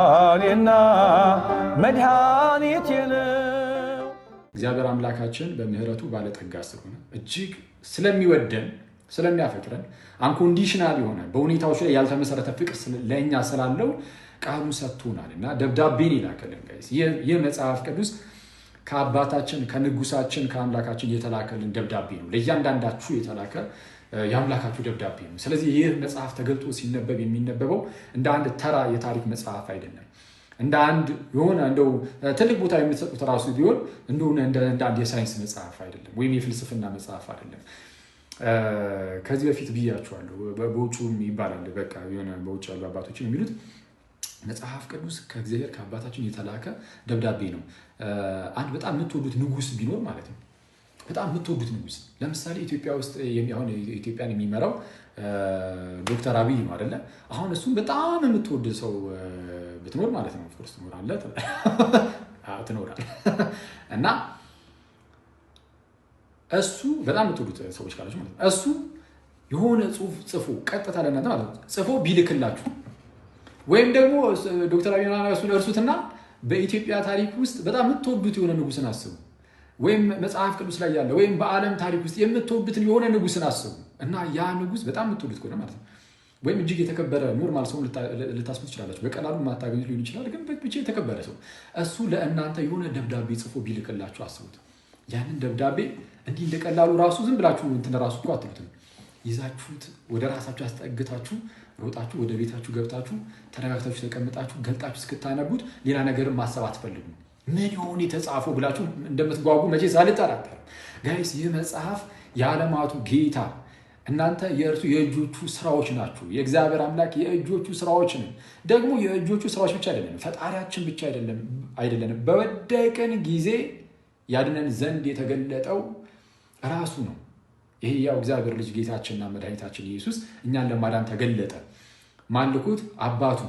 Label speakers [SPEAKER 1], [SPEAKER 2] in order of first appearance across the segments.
[SPEAKER 1] ብርሃኔና መድኃኒቴ ነው።
[SPEAKER 2] እግዚአብሔር አምላካችን በምሕረቱ ባለጠጋ ስለሆነ፣ እጅግ ስለሚወደን፣ ስለሚያፈቅረን፣ unconditional የሆነ፣ በሁኔታዎች ላይ ያልተመሰረተ ፍቅር ለእኛ ስላለው ቃሉን ሰጥቶናል እና ደብዳቤን ይላከልን። Guys፣ ይህ መጽሐፍ ቅዱስ ከአባታችን፣ ከንጉሳችን፣ ከአምላካችን የተላከልን ደብዳቤ ነው። ለእያንዳንዳችሁ የተላከ የአምላካችሁ ደብዳቤ ነው። ስለዚህ ይህ መጽሐፍ ተገልጦ ሲነበብ የሚነበበው እንደ አንድ ተራ የታሪክ መጽሐፍ አይደለም። እንደ አንድ የሆነ እንደው ትልቅ ቦታ የምትሰጡት ራሱ ቢሆን እንደሆነ እንደ አንድ የሳይንስ መጽሐፍ አይደለም፣ ወይም የፍልስፍና መጽሐፍ አይደለም። ከዚህ በፊት ብያችኋለሁ። በውጩም ይባላል። በቃ የሆነ በውጭ ያሉ አባቶችን የሚሉት መጽሐፍ ቅዱስ ከእግዚአብሔር ከአባታችን የተላከ ደብዳቤ ነው። አንድ በጣም የምትወዱት ንጉስ ቢኖር ማለት ነው። በጣም የምትወዱት ንጉስ፣ ለምሳሌ ኢትዮጵያ ውስጥ አሁን ኢትዮጵያን የሚመራው ዶክተር አብይ ነው አይደለ? አሁን እሱም በጣም የምትወድ ሰው ብትኖር ማለት ነው። Of course ትኖራለህ፣ ትኖራለህ እና እሱ በጣም የምትወዱት ሰዎች ካላችሁ ማለት ነው። እሱ የሆነ ጽሁፍ ጽፎ ቀጥታ ለእናንተ ማለት ነው ጽፎ ቢልክላችሁ፣ ወይም ደግሞ ዶክተር አብይ እሱን እርሱትና በኢትዮጵያ ታሪክ ውስጥ በጣም የምትወዱት የሆነ ንጉስን አስቡ። ወይም መጽሐፍ ቅዱስ ላይ ያለ ወይም በዓለም ታሪክ ውስጥ የምትወዱትን የሆነ ንጉስን አስቡ እና ያ ንጉስ በጣም የምትወዱት ከሆነ ማለት ነው፣ ወይም እጅግ የተከበረ normal ሰውን ልታስቡ ትችላላችሁ። በቀላሉ የማታገኙት ሊሆን ይችላል፣ ግን ብቻ የተከበረ ሰው እሱ ለእናንተ የሆነ ደብዳቤ ጽፎ ቢልክላችሁ አስቡት። ያንን ደብዳቤ እንዲህ እንደቀላሉ ራሱ ዝም ብላችሁ እንትን ራሱ እኮ አትሉትም። ይዛችሁት ወደ ራሳችሁ አስጠግታችሁ፣ ሮጣችሁ ወደ ቤታችሁ ገብታችሁ፣ ተረጋግታችሁ ተቀምጣችሁ ገልጣችሁ እስክታነቡት ሌላ ነገርን ማሰብ አትፈልጉም። ምን ይሆን የተጻፈው ብላችሁ እንደምትጓጉ መቼስ አልጠራጠርም። Guys፣ ይህ መጽሐፍ የዓለማቱ ጌታ፣ እናንተ የእርሱ የእጆቹ ስራዎች ናችሁ። የእግዚአብሔር አምላክ የእጆቹ ስራዎች ነን። ደግሞ የእጆቹ ስራዎች ብቻ አይደለም፣ ፈጣሪያችን ብቻ አይደለንም። በወደቅን ጊዜ ያድነን ዘንድ የተገለጠው ራሱ ነው። ይሄ ያው እግዚአብሔር ልጅ ጌታችንና መድኃኒታችን ኢየሱስ እኛን ለማዳን ተገለጠ። ማን ልኮት? አባቱ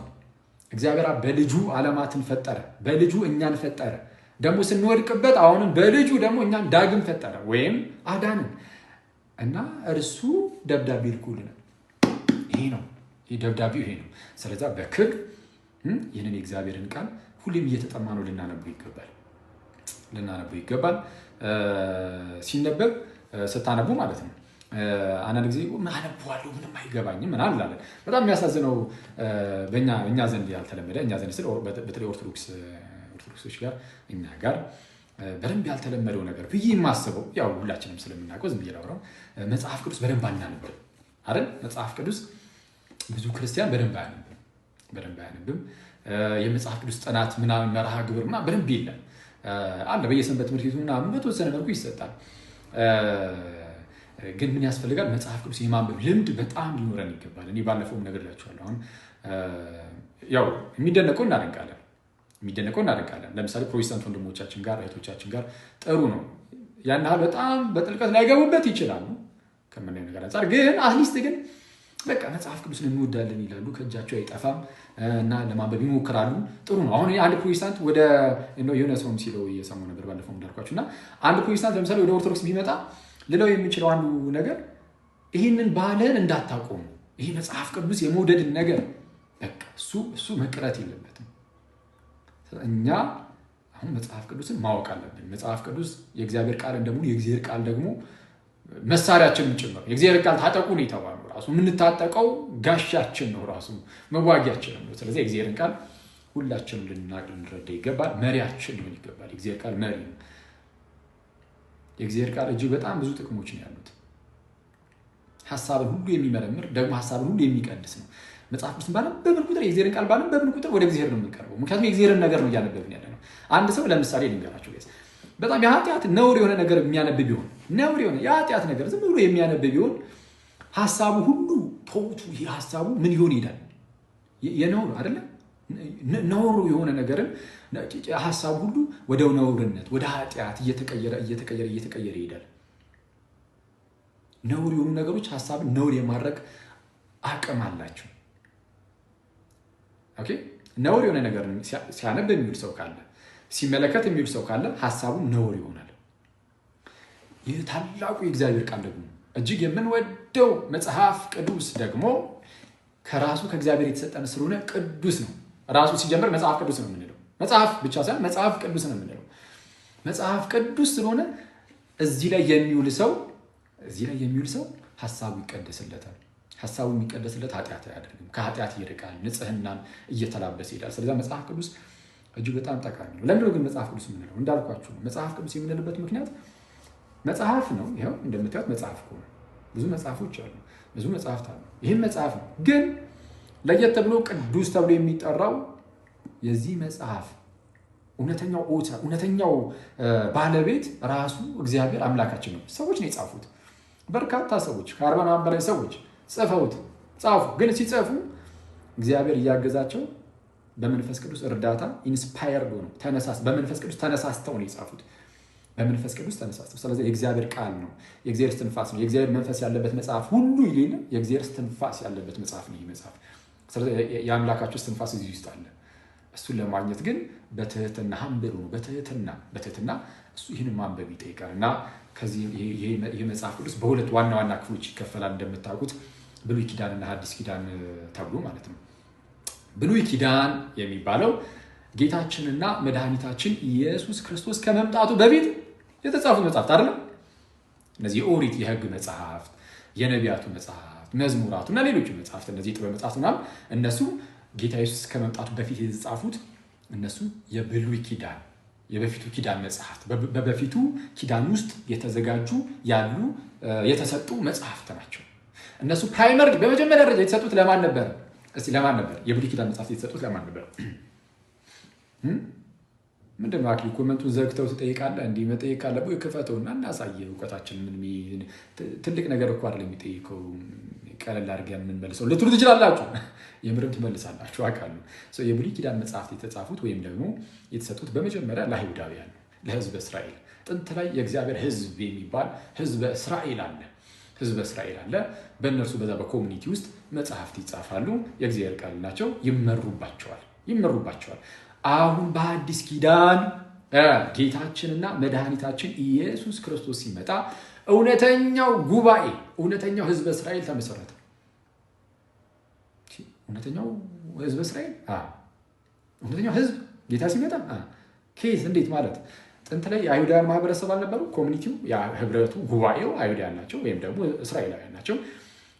[SPEAKER 2] እግዚአብሔር በልጁ ዓለማትን ፈጠረ፣ በልጁ እኛን ፈጠረ። ደግሞ ስንወድቅበት አሁንም በልጁ ደግሞ እኛን ዳግም ፈጠረ ወይም አዳንን እና እርሱ ደብዳቤ ልኮልናል። ይሄ ነው፣ ይህ ደብዳቤው ይሄ ነው። ስለዛ በክብር ይህንን የእግዚአብሔርን ቃል ሁሌም እየተጠማ ነው ልናነበው ይገባል፣ ልናነበው ይገባል። ሲነበብ፣ ስታነቡ ማለት ነው። አንዳንድ ጊዜ አነበዋለሁ ምንም አይገባኝም ምናምን እንላለን። በጣም የሚያሳዝነው በእኛ ዘንድ ያልተለመደ፣ እኛ ዘንድ ስል በተለይ ኦርቶዶክሶች ጋር፣ እኛ ጋር በደንብ ያልተለመደው ነገር ብዬ የማስበው፣ ያው ሁላችንም ስለምናውቀው ዝም ብዬ ላውራው፣ መጽሐፍ ቅዱስ በደንብ አናነብም አይደል? መጽሐፍ ቅዱስ ብዙ ክርስቲያን በደንብ አያነብም፣ በደንብ አያነብም። የመጽሐፍ ቅዱስ ጥናት ምናምን መርሃ ግብር ምናምን በደንብ የለም። አለ፣ በየሰንበት ትምህርት ቤቱ ምናምን በተወሰነ መልኩ ይሰጣል። ግን ምን ያስፈልጋል? መጽሐፍ ቅዱስ የማንበብ ልምድ በጣም ሊኖረን ይገባል። እኔ ባለፈውም ነግሬያችኋለሁ። አሁን ያው የሚደነቀው እናደንቃለን፣ የሚደነቀው እናደንቃለን። ለምሳሌ ፕሮቴስታንት ወንድሞቻችን ጋር፣ እህቶቻችን ጋር ጥሩ ነው። ያን ያህል በጣም በጥልቀት ላይገቡበት ይችላሉ ከምናየው ነገር አንጻር፣ ግን at least ግን በቃ መጽሐፍ ቅዱስን እንወዳለን ይላሉ፣ ከእጃቸው አይጠፋም እና ለማንበብ ይሞክራሉ። ጥሩ ነው። አሁን አንድ ፕሮቴስታንት ወደ የሆነ ሰውም ሲለው እየሰማሁ ነበር ባለፈው እንዳልኳችሁ፣ እና አንድ ፕሮቴስታንት ለምሳሌ ወደ ኦርቶዶክስ ቢመጣ ልለው የምችለው አንዱ ነገር ይህንን ባህልህን እንዳታቆሙ፣ ይሄ መጽሐፍ ቅዱስ የመውደድን ነገር በቃ እሱ መቅረት የለበትም። እኛ አሁን መጽሐፍ ቅዱስን ማወቅ አለብን። መጽሐፍ ቅዱስ የእግዚአብሔር ቃል እንደመሆኑ የእግዚአብሔር ቃል ደግሞ መሳሪያችንም ጭምር። የእግዚአብሔር ቃል ታጠቁ ነው የተባለው። ራሱ የምንታጠቀው ጋሻችን ነው፣ ራሱ መዋጊያችንም ነው። ስለዚህ የእግዚአብሔርን ቃል ሁላችንም ልናቅ ልንረዳ ይገባል። መሪያችን ሊሆን ይገባል። የእግዚአብሔር ቃል መሪ ነው። የእግዚአብሔር ቃል እጅግ በጣም ብዙ ጥቅሞች ነው ያሉት። ሀሳብን ሁሉ የሚመረምር፣ ደግሞ ሀሳብን ሁሉ የሚቀድስ ነው። መጽሐፍ ቅዱስን ባነበብን ቁጥር፣ የእግዚአብሔርን ቃል ባነበብን ቁጥር ወደ እግዚአብሔር ነው የምንቀርበው። ምክንያቱም የእግዚአብሔርን ነገር ነው እያነበብን ያለ ነው። አንድ ሰው ለምሳሌ ልንገራችሁ፣ በጣም የኃጢአት ነውር የሆነ ነገር የሚያነብ ቢሆን፣ ነውር የሆነ የኃጢአት ነገር ዝም ብሎ የሚያነብ ቢሆን፣ ሀሳቡ ሁሉ ተውቱ፣ ይህ ሀሳቡ ምን ይሆን ይሄዳል። የነውር አይደለም፣ ነውሩ የሆነ ነገርን ሀሳቡ ሁሉ ወደ ነውርነት፣ ወደ ኃጢአት እየተቀየረ እየተቀየረ እየተቀየረ ይሄዳል። ነውር የሆኑ ነገሮች ሀሳብን ነውር የማድረግ አቅም አላቸው። Okay፣ ነውር የሆነ ነገር ሲያነብ የሚውል ሰው ካለ፣ ሲመለከት የሚውል ሰው ካለ ሀሳቡ ነውር ይሆናል። ይህ ታላቁ የእግዚአብሔር ቃል ደግሞ፣ እጅግ የምንወደው መጽሐፍ ቅዱስ ደግሞ ከራሱ ከእግዚአብሔር የተሰጠን ስለሆነ ቅዱስ ነው። ራሱ ሲጀምር መጽሐፍ ቅዱስ ነው የምንለው። መጽሐፍ ብቻ ሳይሆን መጽሐፍ ቅዱስ ነው የምንለው። መጽሐፍ ቅዱስ ስለሆነ እዚህ ላይ የሚውል ሰው እዚህ ላይ የሚውል ሰው ሀሳቡ ይቀደስለታል። ሀሳቡ የሚቀደስለት ኃጢአት አያደርግም፣ ከኃጢአት ይርቃል፣ ንጽህናን እየተላበሰ ይሄዳል። ስለዚህ መጽሐፍ ቅዱስ እጅግ በጣም ጠቃሚ ነው። ለምንድነው ግን መጽሐፍ ቅዱስ የምንለው? እንዳልኳችሁ ነው። መጽሐፍ ቅዱስ የምንልበት ምክንያት መጽሐፍ ነው። ይኸው እንደምታዩት መጽሐፍ እኮ ነው። ብዙ መጽሐፎች አሉ፣ ብዙ መጽሐፍት አሉ። ይህም መጽሐፍ ነው። ግን ለየት ተብሎ ቅዱስ ተብሎ የሚጠራው የዚህ መጽሐፍ እውነተኛው author እውነተኛው ባለቤት ራሱ እግዚአብሔር አምላካችን ነው። ሰዎች ነው የጻፉት። በርካታ ሰዎች ከ40 ምናምን በላይ ሰዎች ጽፈውት ጻፉ። ግን ሲጽፉ እግዚአብሔር እያገዛቸው በመንፈስ ቅዱስ እርዳታ inspired ሆነው በመንፈስ ቅዱስ ተነሳስተው ነው የጻፉት። በመንፈስ ቅዱስ ተነሳስተው። ስለዚህ የእግዚአብሔር ቃል ነው፣ የእግዚአብሔር እስትንፋስ ነው፣ የእግዚአብሔር መንፈስ ያለበት መጽሐፍ ሁሉ ይሌለ የእግዚአብሔር እስትንፋስ ያለበት መጽሐፍ ነው ይህ መጽሐፍ። ስለዚህ የአምላካችሁ እስትንፋስ እዚህ ውስጥ አለ። እሱን ለማግኘት ግን በትህትና humble ሆኖ በትህትና እሱ ይህንን ማንበብ ይጠይቃል። እና ከዚህ ይህ መጽሐፍ ቅዱስ በሁለት ዋና ዋና ክፍሎች ይከፈላል እንደምታውቁት፣ ብሉይ ኪዳንና ሐዲስ ኪዳን ተብሎ ማለት ነው። ብሉይ ኪዳን የሚባለው ጌታችንና መድኃኒታችን ኢየሱስ ክርስቶስ ከመምጣቱ በፊት የተጻፉት መጽሐፍት አይደለም። እነዚህ የኦሪት የሕግ መጽሐፍት፣ የነቢያቱ መጽሐፍት፣ መዝሙራቱ እና ሌሎቹ መጽሐፍት፣ እነዚህ የጥበብ መጽሐፍት ምናምን፣ እነሱ ጌታ ኢየሱስ ከመምጣቱ በፊት የተጻፉት እነሱ የብሉይ ኪዳን የበፊቱ ኪዳን መጽሐፍት፣ በበፊቱ ኪዳን ውስጥ የተዘጋጁ ያሉ የተሰጡ መጽሐፍት ናቸው። እነሱ primary በመጀመሪያ ደረጃ የተሰጡት ለማን ነበር? እስቲ ለማን ነበር? የብሉይ ኪዳን መጽሐፍት የተሰጡት ለማን ነበር? ምንድን ነው አክሊ comment ኡን ዘግተው ትጠይቃለህ? እንዲህ መጠየቅ ካለብህ ክፈተውና እናሳየህ። እውቀታችን ምን ትልቅ ነገር እኮ አይደለም የሚጠይቀው፣ ቀለል አድርገን የምንመልሰው ልትሉ ትችላላችሁ። የምርም ትመልሳላችሁ አውቃለሁ። የብሉይ ኪዳን መጽሐፍት የተጻፉት ወይም ደግሞ የተሰጡት በመጀመሪያ ለአይሁዳውያን ነው፣ ለሕዝበ እስራኤል። ጥንት ላይ የእግዚአብሔር ሕዝብ የሚባል ሕዝበ እስራኤል አለ። ሕዝበ እስራኤል አለ። በእነርሱ በዛ በ community ውስጥ መጽሐፍት ይጻፋሉ። የእግዚአብሔር ቃል ናቸው፣ ይመሩባቸዋል ይመሩባቸዋል። አሁን በአዲስ ኪዳን ጌታችንና መድኃኒታችን ኢየሱስ ክርስቶስ ሲመጣ እውነተኛው ጉባኤ እውነተኛው ሕዝበ እስራኤል ተመሰረተ። እውነተኛው ሕዝበ እስራኤል፣ እውነተኛው ሕዝብ ጌታ ሲመጣ ከየት እንዴት ማለት? ጥንት ላይ የአይሁዳውያን ማህበረሰብ አልነበሩ? Community ው፣ ህብረቱ፣ ጉባኤው አይሁዳውያን ናቸው ወይም ደግሞ እስራኤላውያን ናቸው።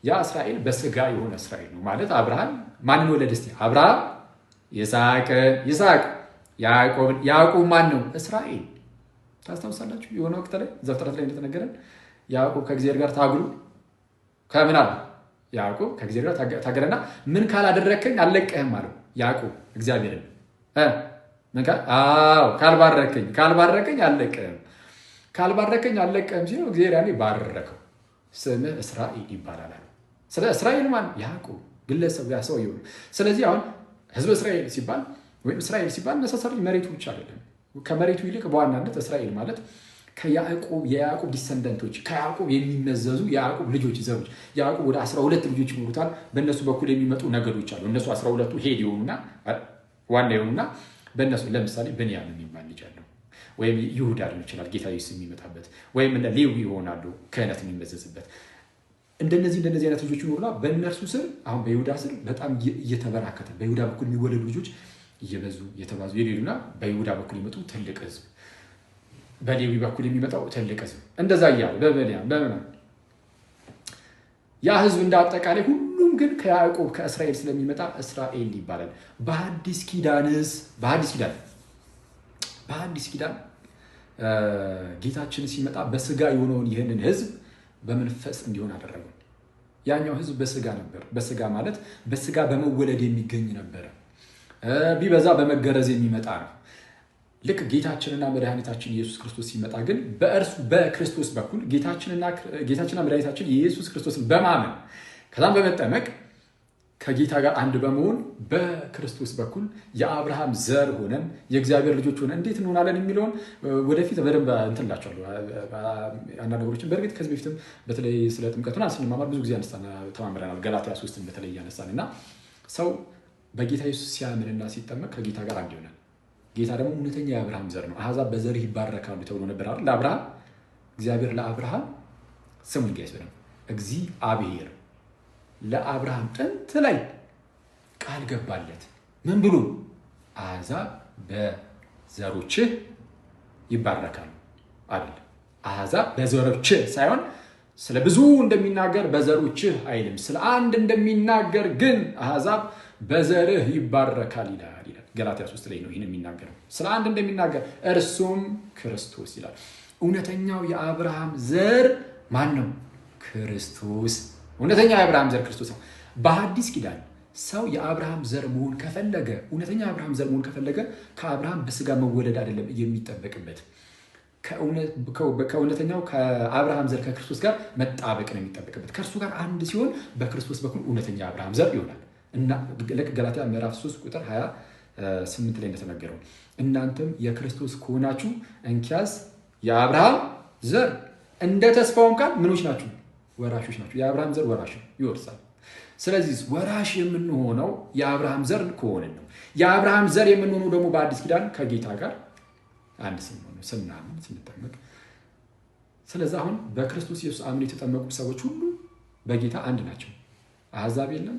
[SPEAKER 2] ያ እስራኤል በስጋ የሆነ እስራኤል ነው ማለት አብርሃም ማንን ወለደ? እስቲ አብርሃም ይስሐቅን፣ ይስሐቅ ያዕቆብን፣ ያዕቆብ ማን ነው? እስራኤል። ታስታውሳላችሁ? የሆነ ወቅት ላይ ዘፍጥረት ላይ እንደተነገረን ያዕቆብ ከእግዚአብሔር ጋር ታግሎ ከምን አለ? ያዕቆብ ከእግዚአብሔር ጋር ታገለና ምን ካላደረግከኝ አልለቅህም አለው። ያዕቆብ እግዚአብሔርን አዎ ካልባረከኝ ካልባረከኝ አልለቅህም፣ ካልባረከኝ አልለቅህም ሲለው እግዚአብሔር ያኔ ባረከው። ስምህ እስራኤል ይባላል አለው። ስለ እስራኤል ማን? ያዕቆብ ግለሰብ፣ ያ ሰውየው ነው። ስለዚህ አሁን ህዝበ እስራኤል ሲባል ወይም እስራኤል ሲባል necessarily መሬቱ ብቻ አይደለም። ከመሬቱ ይልቅ በዋናነት እስራኤል ማለት ከያዕቆብ የያዕቆብ descendant ኦች፣ ከያዕቆብ የሚመዘዙ የያዕቆብ ልጆች ዘሮች። ያዕቆብ ወደ 12 ልጆች ይኖሩታል። በእነሱ በኩል የሚመጡ ነገዶች አሉ። እነሱ 12ቱ head የሆኑና ዋና የሆኑና በእነሱ ለምሳሌ ብንያም የሚባል ልጅ አለው፣ ወይም ይሁዳ ሊሆን ይችላል ጌታ ኢየሱስ የሚመጣበት፣ ወይም እነ ሌዊ ይሆናሉ ክህነት የሚመዘዝበት። እንደነዚህ አይነት ልጆች ይኖሩና በእነርሱ ስር አሁን በይሁዳ ስር በጣም እየተበራከተ በይሁዳ በኩል የሚወለዱ ልጆች እየበዙ እየተባዙ ይሄዱና በይሁዳ በኩል የሚመጡ ትልቅ ህዝብ፣ በሌዊ በኩል የሚመጣው ትልቅ ህዝብ፣ እንደዛ እያለ በብንያም በምናምን ያ ህዝብ እንደ አጠቃላይ ሁሉም ግን ከያዕቆብ ከእስራኤል ስለሚመጣ እስራኤል ይባላል። በአዲስ ኪዳንስ? በአዲስ ኪዳን ጌታችን ሲመጣ በስጋ የሆነውን ይህንን ህዝብ በመንፈስ እንዲሆን አደረገው። ያኛው ህዝብ በስጋ ነበር። በስጋ ማለት በስጋ በመወለድ የሚገኝ ነበረ። ቢበዛ በመገረዝ የሚመጣ ነው። ልክ ጌታችንና መድኃኒታችን ኢየሱስ ክርስቶስ ሲመጣ ግን በእርሱ በክርስቶስ በኩል ጌታችንና መድኃኒታችን ኢየሱስ ክርስቶስን በማመን ከዛም በመጠመቅ ከጌታ ጋር አንድ በመሆን በክርስቶስ በኩል የአብርሃም ዘር ሆነን የእግዚአብሔር ልጆች ሆነን እንዴት እንሆናለን የሚለውን ወደፊት በደንብ እንትን እላቸዋለሁ። አንዳንድ ነገሮችን በእርግጥ ከዚህ በፊትም በተለይ ስለ ጥምቀቱን ስንማማር ብዙ ጊዜ አነሳን ተማምረናል። ገላትያ 3ን በተለይ እያነሳን እና ሰው በጌታ ኢየሱስ ሲያምንና ሲጠመቅ ከጌታ ጋር አንድ ይሆናል። ጌታ ደግሞ እውነተኛ የአብርሃም ዘር ነው። አሕዛብ በዘርህ ይባረካሉ ተብሎ ነበር አይደል? ለአብርሃም እግዚአብሔር ለአብርሃም፣ ስሙኝ guys በደንብ፣ እግዚአብሔር ለአብርሃም ጥንት ላይ ቃል ገባለት። ምን ብሎ? አሕዛብ በዘሮችህ ይባረካሉ አይደለም። አሕዛብ በዘሮችህ ሳይሆን ስለ ብዙ እንደሚናገር በዘሮችህ አይልም። ስለ አንድ እንደሚናገር ግን አሕዛብ በዘርህ ይባረካል ይላል ይላል። ገላትያ 3 ላይ ነው ይህን የሚናገረው። ስለ አንድ እንደሚናገር እርሱም ክርስቶስ ይላል። እውነተኛው የአብርሃም ዘር ማን ነው? ክርስቶስ። እውነተኛው የአብርሃም ዘር ክርስቶስ ነው። በሐዲስ ኪዳን ሰው የአብርሃም ዘር መሆን ከፈለገ፣ እውነተኛ የአብርሃም ዘር መሆን ከፈለገ ከአብርሃም በስጋ መወለድ አይደለም የሚጠበቅበት፣ ከእውነተኛው ከአብርሃም ዘር ከክርስቶስ ጋር መጣበቅ ነው የሚጠበቅበት። ከእርሱ ጋር አንድ ሲሆን በክርስቶስ በኩል እውነተኛ የአብርሃም ዘር ይሆናል። እና ልክ ገላትያ ምዕራፍ 3 ቁጥር 28 ላይ እንደተነገረው እናንተም የክርስቶስ ከሆናችሁ እንኪያስ የአብርሃም ዘር እንደ ተስፋውም ቃል ምኖች ናችሁ? ወራሾች ናችሁ። የአብርሃም ዘር ወራሽ ይወርሳል። ስለዚህ ወራሽ የምንሆነው የአብርሃም ዘር ከሆንን ነው። የአብርሃም ዘር የምንሆነው ደግሞ በአዲስ ኪዳን ከጌታ ጋር አንድ ስንሆን፣ ስናምን፣ ስንጠመቅ። ስለዚህ አሁን በክርስቶስ ኢየሱስ አምነው የተጠመቁ ሰዎች ሁሉ በጌታ አንድ ናቸው። አሕዛብ የለም፣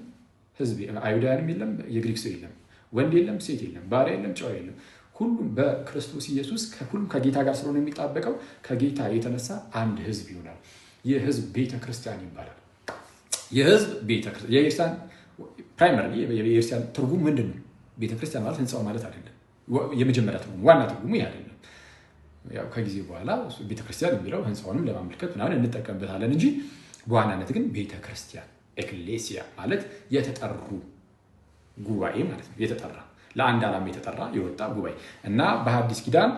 [SPEAKER 2] ሕዝብ አይሁዳውያንም የለም፣ የግሪክ ሰው የለም፣ ወንድ የለም፣ ሴት የለም፣ ባሪያ የለም፣ ጨዋ የለም። ሁሉም በክርስቶስ ኢየሱስ ሁሉም ከጌታ ጋር ስለሆነ የሚጣበቀው ከጌታ የተነሳ አንድ ሕዝብ ይሆናል። ይህ ሕዝብ ቤተ ክርስቲያን ይባላል። የህዝብ ቤተክርስቲያን primary የቤተክርስቲያን ትርጉም ምንድን ነው? ቤተክርስቲያን ማለት ህንፃው ማለት አይደለም። የመጀመሪያ ትርጉሙ ዋና ትርጉሙ ይህ አይደለም። ያው ከጊዜ በኋላ ቤተክርስቲያን የሚለው ህንፃውንም ለማመልከት ምናምን እንጠቀምበታለን እንጂ በዋናነት ግን ቤተክርስቲያን ኤክሌሲያ ማለት የተጠሩ ጉባኤ ማለት ነው። የተጠራ፣ ለአንድ ዓላማ የተጠራ የወጣ ጉባኤ እና በሐዲስ ኪዳን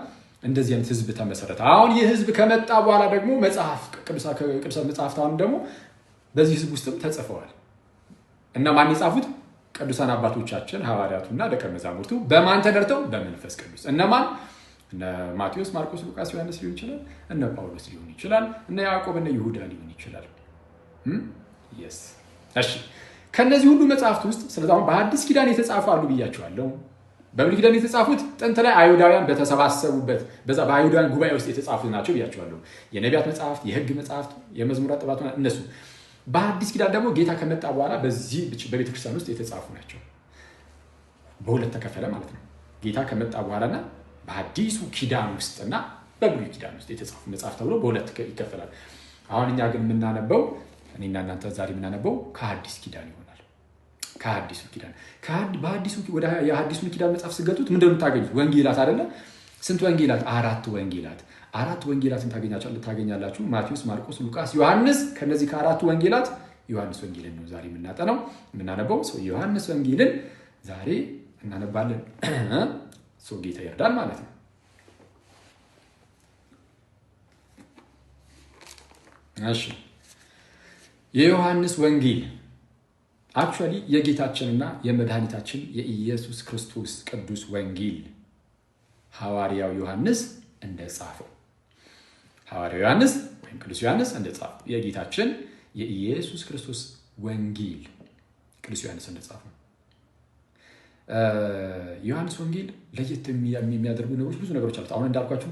[SPEAKER 2] እንደዚህ አይነት ህዝብ ተመሰረተ። አሁን ይህ ህዝብ ከመጣ በኋላ ደግሞ መጽሐፍ ቅዱሳት መጽሐፍት አሁን ደግሞ በዚህ ህዝብ ውስጥም ተጽፈዋል እና ማን የጻፉት? ቅዱሳን አባቶቻችን ሐዋርያቱና ደቀ መዛሙርቱ በማን ተደርተው? በመንፈስ ቅዱስ። እነማን? እነ ማቴዎስ፣ ማርቆስ፣ ሉቃስ፣ ዮሐንስ ሊሆን ይችላል። እነ ጳውሎስ ሊሆን ይችላል። እነ ያዕቆብ፣ እነ ይሁዳ ሊሆን ይችላል። Yes፣ እሺ። ከእነዚህ ሁሉ መጽሐፍት ውስጥ ስለዚህ አሁን በሐዲስ ኪዳን የተጻፉ አሉ ብያቸዋለሁ። በብሉይ ኪዳን የተጻፉት ጥንት ላይ አይሁዳውያን በተሰባሰቡበት በዛ በአይሁዳውያን ጉባኤ ውስጥ የተጻፉት ናቸው ብያቸዋለሁ። የነቢያት መጽሐፍት፣ የህግ መጽሐፍት፣ የመዝሙራት ጥባት እነሱ። በአዲስ ኪዳን ደግሞ ጌታ ከመጣ በኋላ በዚህ በቤተክርስቲያን ውስጥ የተጻፉ ናቸው። በሁለት ተከፈለ ማለት ነው። ጌታ ከመጣ በኋላና በአዲሱ ኪዳን ውስጥና በብሉይ ኪዳን ውስጥ የተጻፉ መጽሐፍ ተብሎ በሁለት ይከፈላል። አሁን እኛ ግን የምናነበው፣ እኔና እናንተ ዛሬ የምናነበው ከአዲስ ኪዳን ይሆናል። ከአዲሱ ኪዳን በአዲሱ ወደ የአዲሱን ኪዳን መጽሐፍ ስትገልጡት ምንድን ነው የምታገኙት? ወንጌላት አይደለ? ስንት ወንጌላት? አራት ወንጌላት። አራት ወንጌላትን ታገኛላችሁ። ማቴዎስ፣ ማርቆስ፣ ሉቃስ፣ ዮሐንስ። ከነዚህ ከአራቱ ወንጌላት ዮሐንስ ወንጌልን ነው ዛሬ የምናጠናው የምናነበው። ዮሐንስ ወንጌልን ዛሬ እናነባለን። ሰው ጌታ ይርዳል ማለት ነው። እሺ፣ የዮሐንስ ወንጌል actually የጌታችንና የመድኃኒታችን የኢየሱስ ክርስቶስ ቅዱስ ወንጌል ሐዋርያው ዮሐንስ እንደጻፈው፣ ሐዋርያው ዮሐንስ ወይም ቅዱስ ዮሐንስ እንደጻፈው፣ የጌታችን የኢየሱስ ክርስቶስ ወንጌል ቅዱስ ዮሐንስ እንደጻፈው። ዮሐንስ ወንጌል ለየት የሚያደርጉ ነገሮች ብዙ ነገሮች አሉት። አሁን እንዳልኳችሁ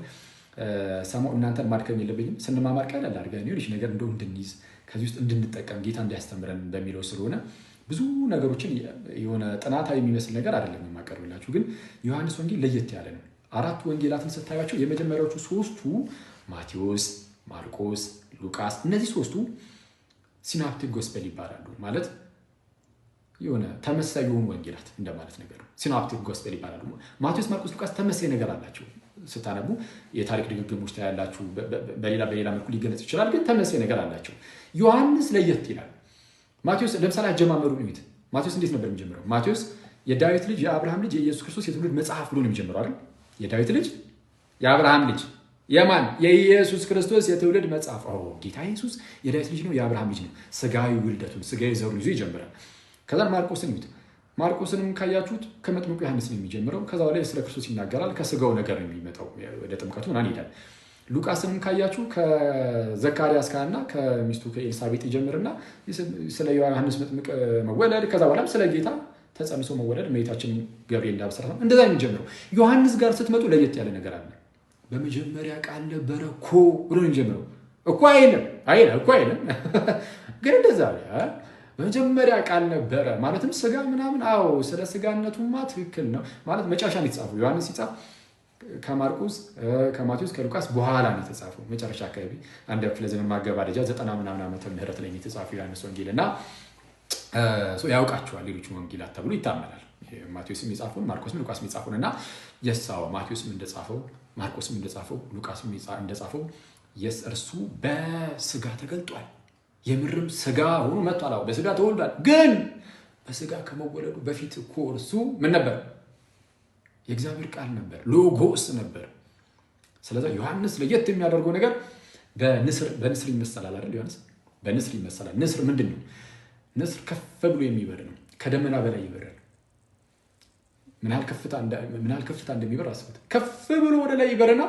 [SPEAKER 2] ሰማው እናንተን ማድከም የለብኝም። ስንማማር ቀለል አድርገን የሆነች ነገር እንደው እንድንይዝ፣ ከዚህ ውስጥ እንድንጠቀም፣ ጌታ እንዲያስተምረን በሚለው ስለሆነ ብዙ ነገሮችን የሆነ ጥናታዊ የሚመስል ነገር አይደለም የማቀርብላችሁ። ግን ዮሐንስ ወንጌል ለየት ያለ ነው። አራቱ ወንጌላትን ስታዩቸው የመጀመሪያዎቹ ሶስቱ ማቴዎስ፣ ማርቆስ፣ ሉቃስ እነዚህ ሶስቱ synoptic gospel ይባላሉ። ማለት የሆነ ተመሳሳይ የሆኑ ወንጌላት እንደማለት ነገር ነው። Synoptic gospel ይባላሉ። ማቴዎስ፣ ማርቆስ፣ ሉቃስ ተመሳሳይ ነገር አላቸው። ስታነቡ የታሪክ ድግግሞች ታያላችሁ። በሌላ በሌላ መልኩ ሊገለጽ ይችላል፣ ግን ተመሳሳይ ነገር አላቸው። ዮሐንስ ለየት ይላል። ማቴዎስ ለምሳሌ አጀማመሩን እዩት። ማቴዎስ እንዴት ነበር የሚጀምረው? ማቴዎስ የዳዊት ልጅ የአብርሃም ልጅ የኢየሱስ ክርስቶስ የትውልድ መጽሐፍ ብሎ ነው የሚጀምረው አይደል? የዳዊት ልጅ የአብርሃም ልጅ የማን? የኢየሱስ ክርስቶስ የትውልድ መጽሐፍ። ጌታ ኢየሱስ የዳዊት ልጅ ነው፣ የአብርሃም ልጅ ነው። ስጋዊ ውልደቱን ስጋዊ ዘሩን ይዞ ይጀምራል። ከዛ ማርቆስን እዩት። ማርቆስንም ካያችሁት ከመጥምቁ ዮሐንስ ነው የሚጀምረው። ከዛ ላይ ስለ ክርስቶስ ይናገራል። ከስጋው ነገር ነው የሚመጣው፣ ወደ ጥምቀቱ ምናምን ይሄዳል። ሉቃስንም ካያችሁ ከዘካርያስ ካህንና ከሚስቱ ከኤልሳቤጥ ይጀምርና ስለ ዮሐንስ መጥምቅ መወለድ፣ ከዛ በኋላም ስለ ጌታ ተጸንሶ መወለድ እመቤታችን ገብርኤል እንዳበሰራት ነው። እንደዛ የሚጀምረው። ዮሐንስ ጋር ስትመጡ ለየት ያለ ነገር አለ። በመጀመሪያ ቃል ነበረ እኮ ብሎ ነው የሚጀምረው። እኮ አይልም አይልም እኮ አይልም፣ ግን እንደዛ በመጀመሪያ ቃል ነበረ ማለትም ስጋ ምናምን። አዎ ስለ ስጋነቱማ ትክክል ነው ማለት መጨረሻ ነው የተጻፈው። ዮሐንስ ሲጻፍ ከማርቆስ፣ ከማቴዎስ፣ ከሉቃስ በኋላ ነው የተጻፈው። መጨረሻ አካባቢ አንድ ክፍለ ዘመን ማገባደጃ 90 ምናምን ዓመተ ምህረት ላይ የተጻፈው ዮሐንስ ወንጌል እና ያውቃቸዋል ሌሎች ወንጌላት ተብሎ ይታመናል። ማቴዎስም የጻፈውን፣ ማርቆስም ሉቃስም የጻፈውን እና የሳው ማቴዎስም እንደጻፈው፣ ማርቆስም እንደጻፈው፣ ሉቃስም እንደጻፈው yes እርሱ በስጋ ተገልጧል። የምርም ስጋ ሆኖ መጥቷል። አዎ በስጋ ተወልዷል። ግን በስጋ ከመወለዱ በፊት እኮ እርሱ ምን ነበር? የእግዚአብሔር ቃል ነበር፣ ሎጎስ ነበር። ስለዚህ ዮሐንስ ለየት የሚያደርገው ነገር በንስር ይመሰላል አይደል? ዮሐንስ በንስር ይመሰላል። ንስር ምንድን ነው? ንስር ከፍ ብሎ የሚበር ነው። ከደመና በላይ ይበራል። ምን ያህል ከፍታ እንደሚበር አስቡት። ከፍ ብሎ ወደ ላይ ይበርና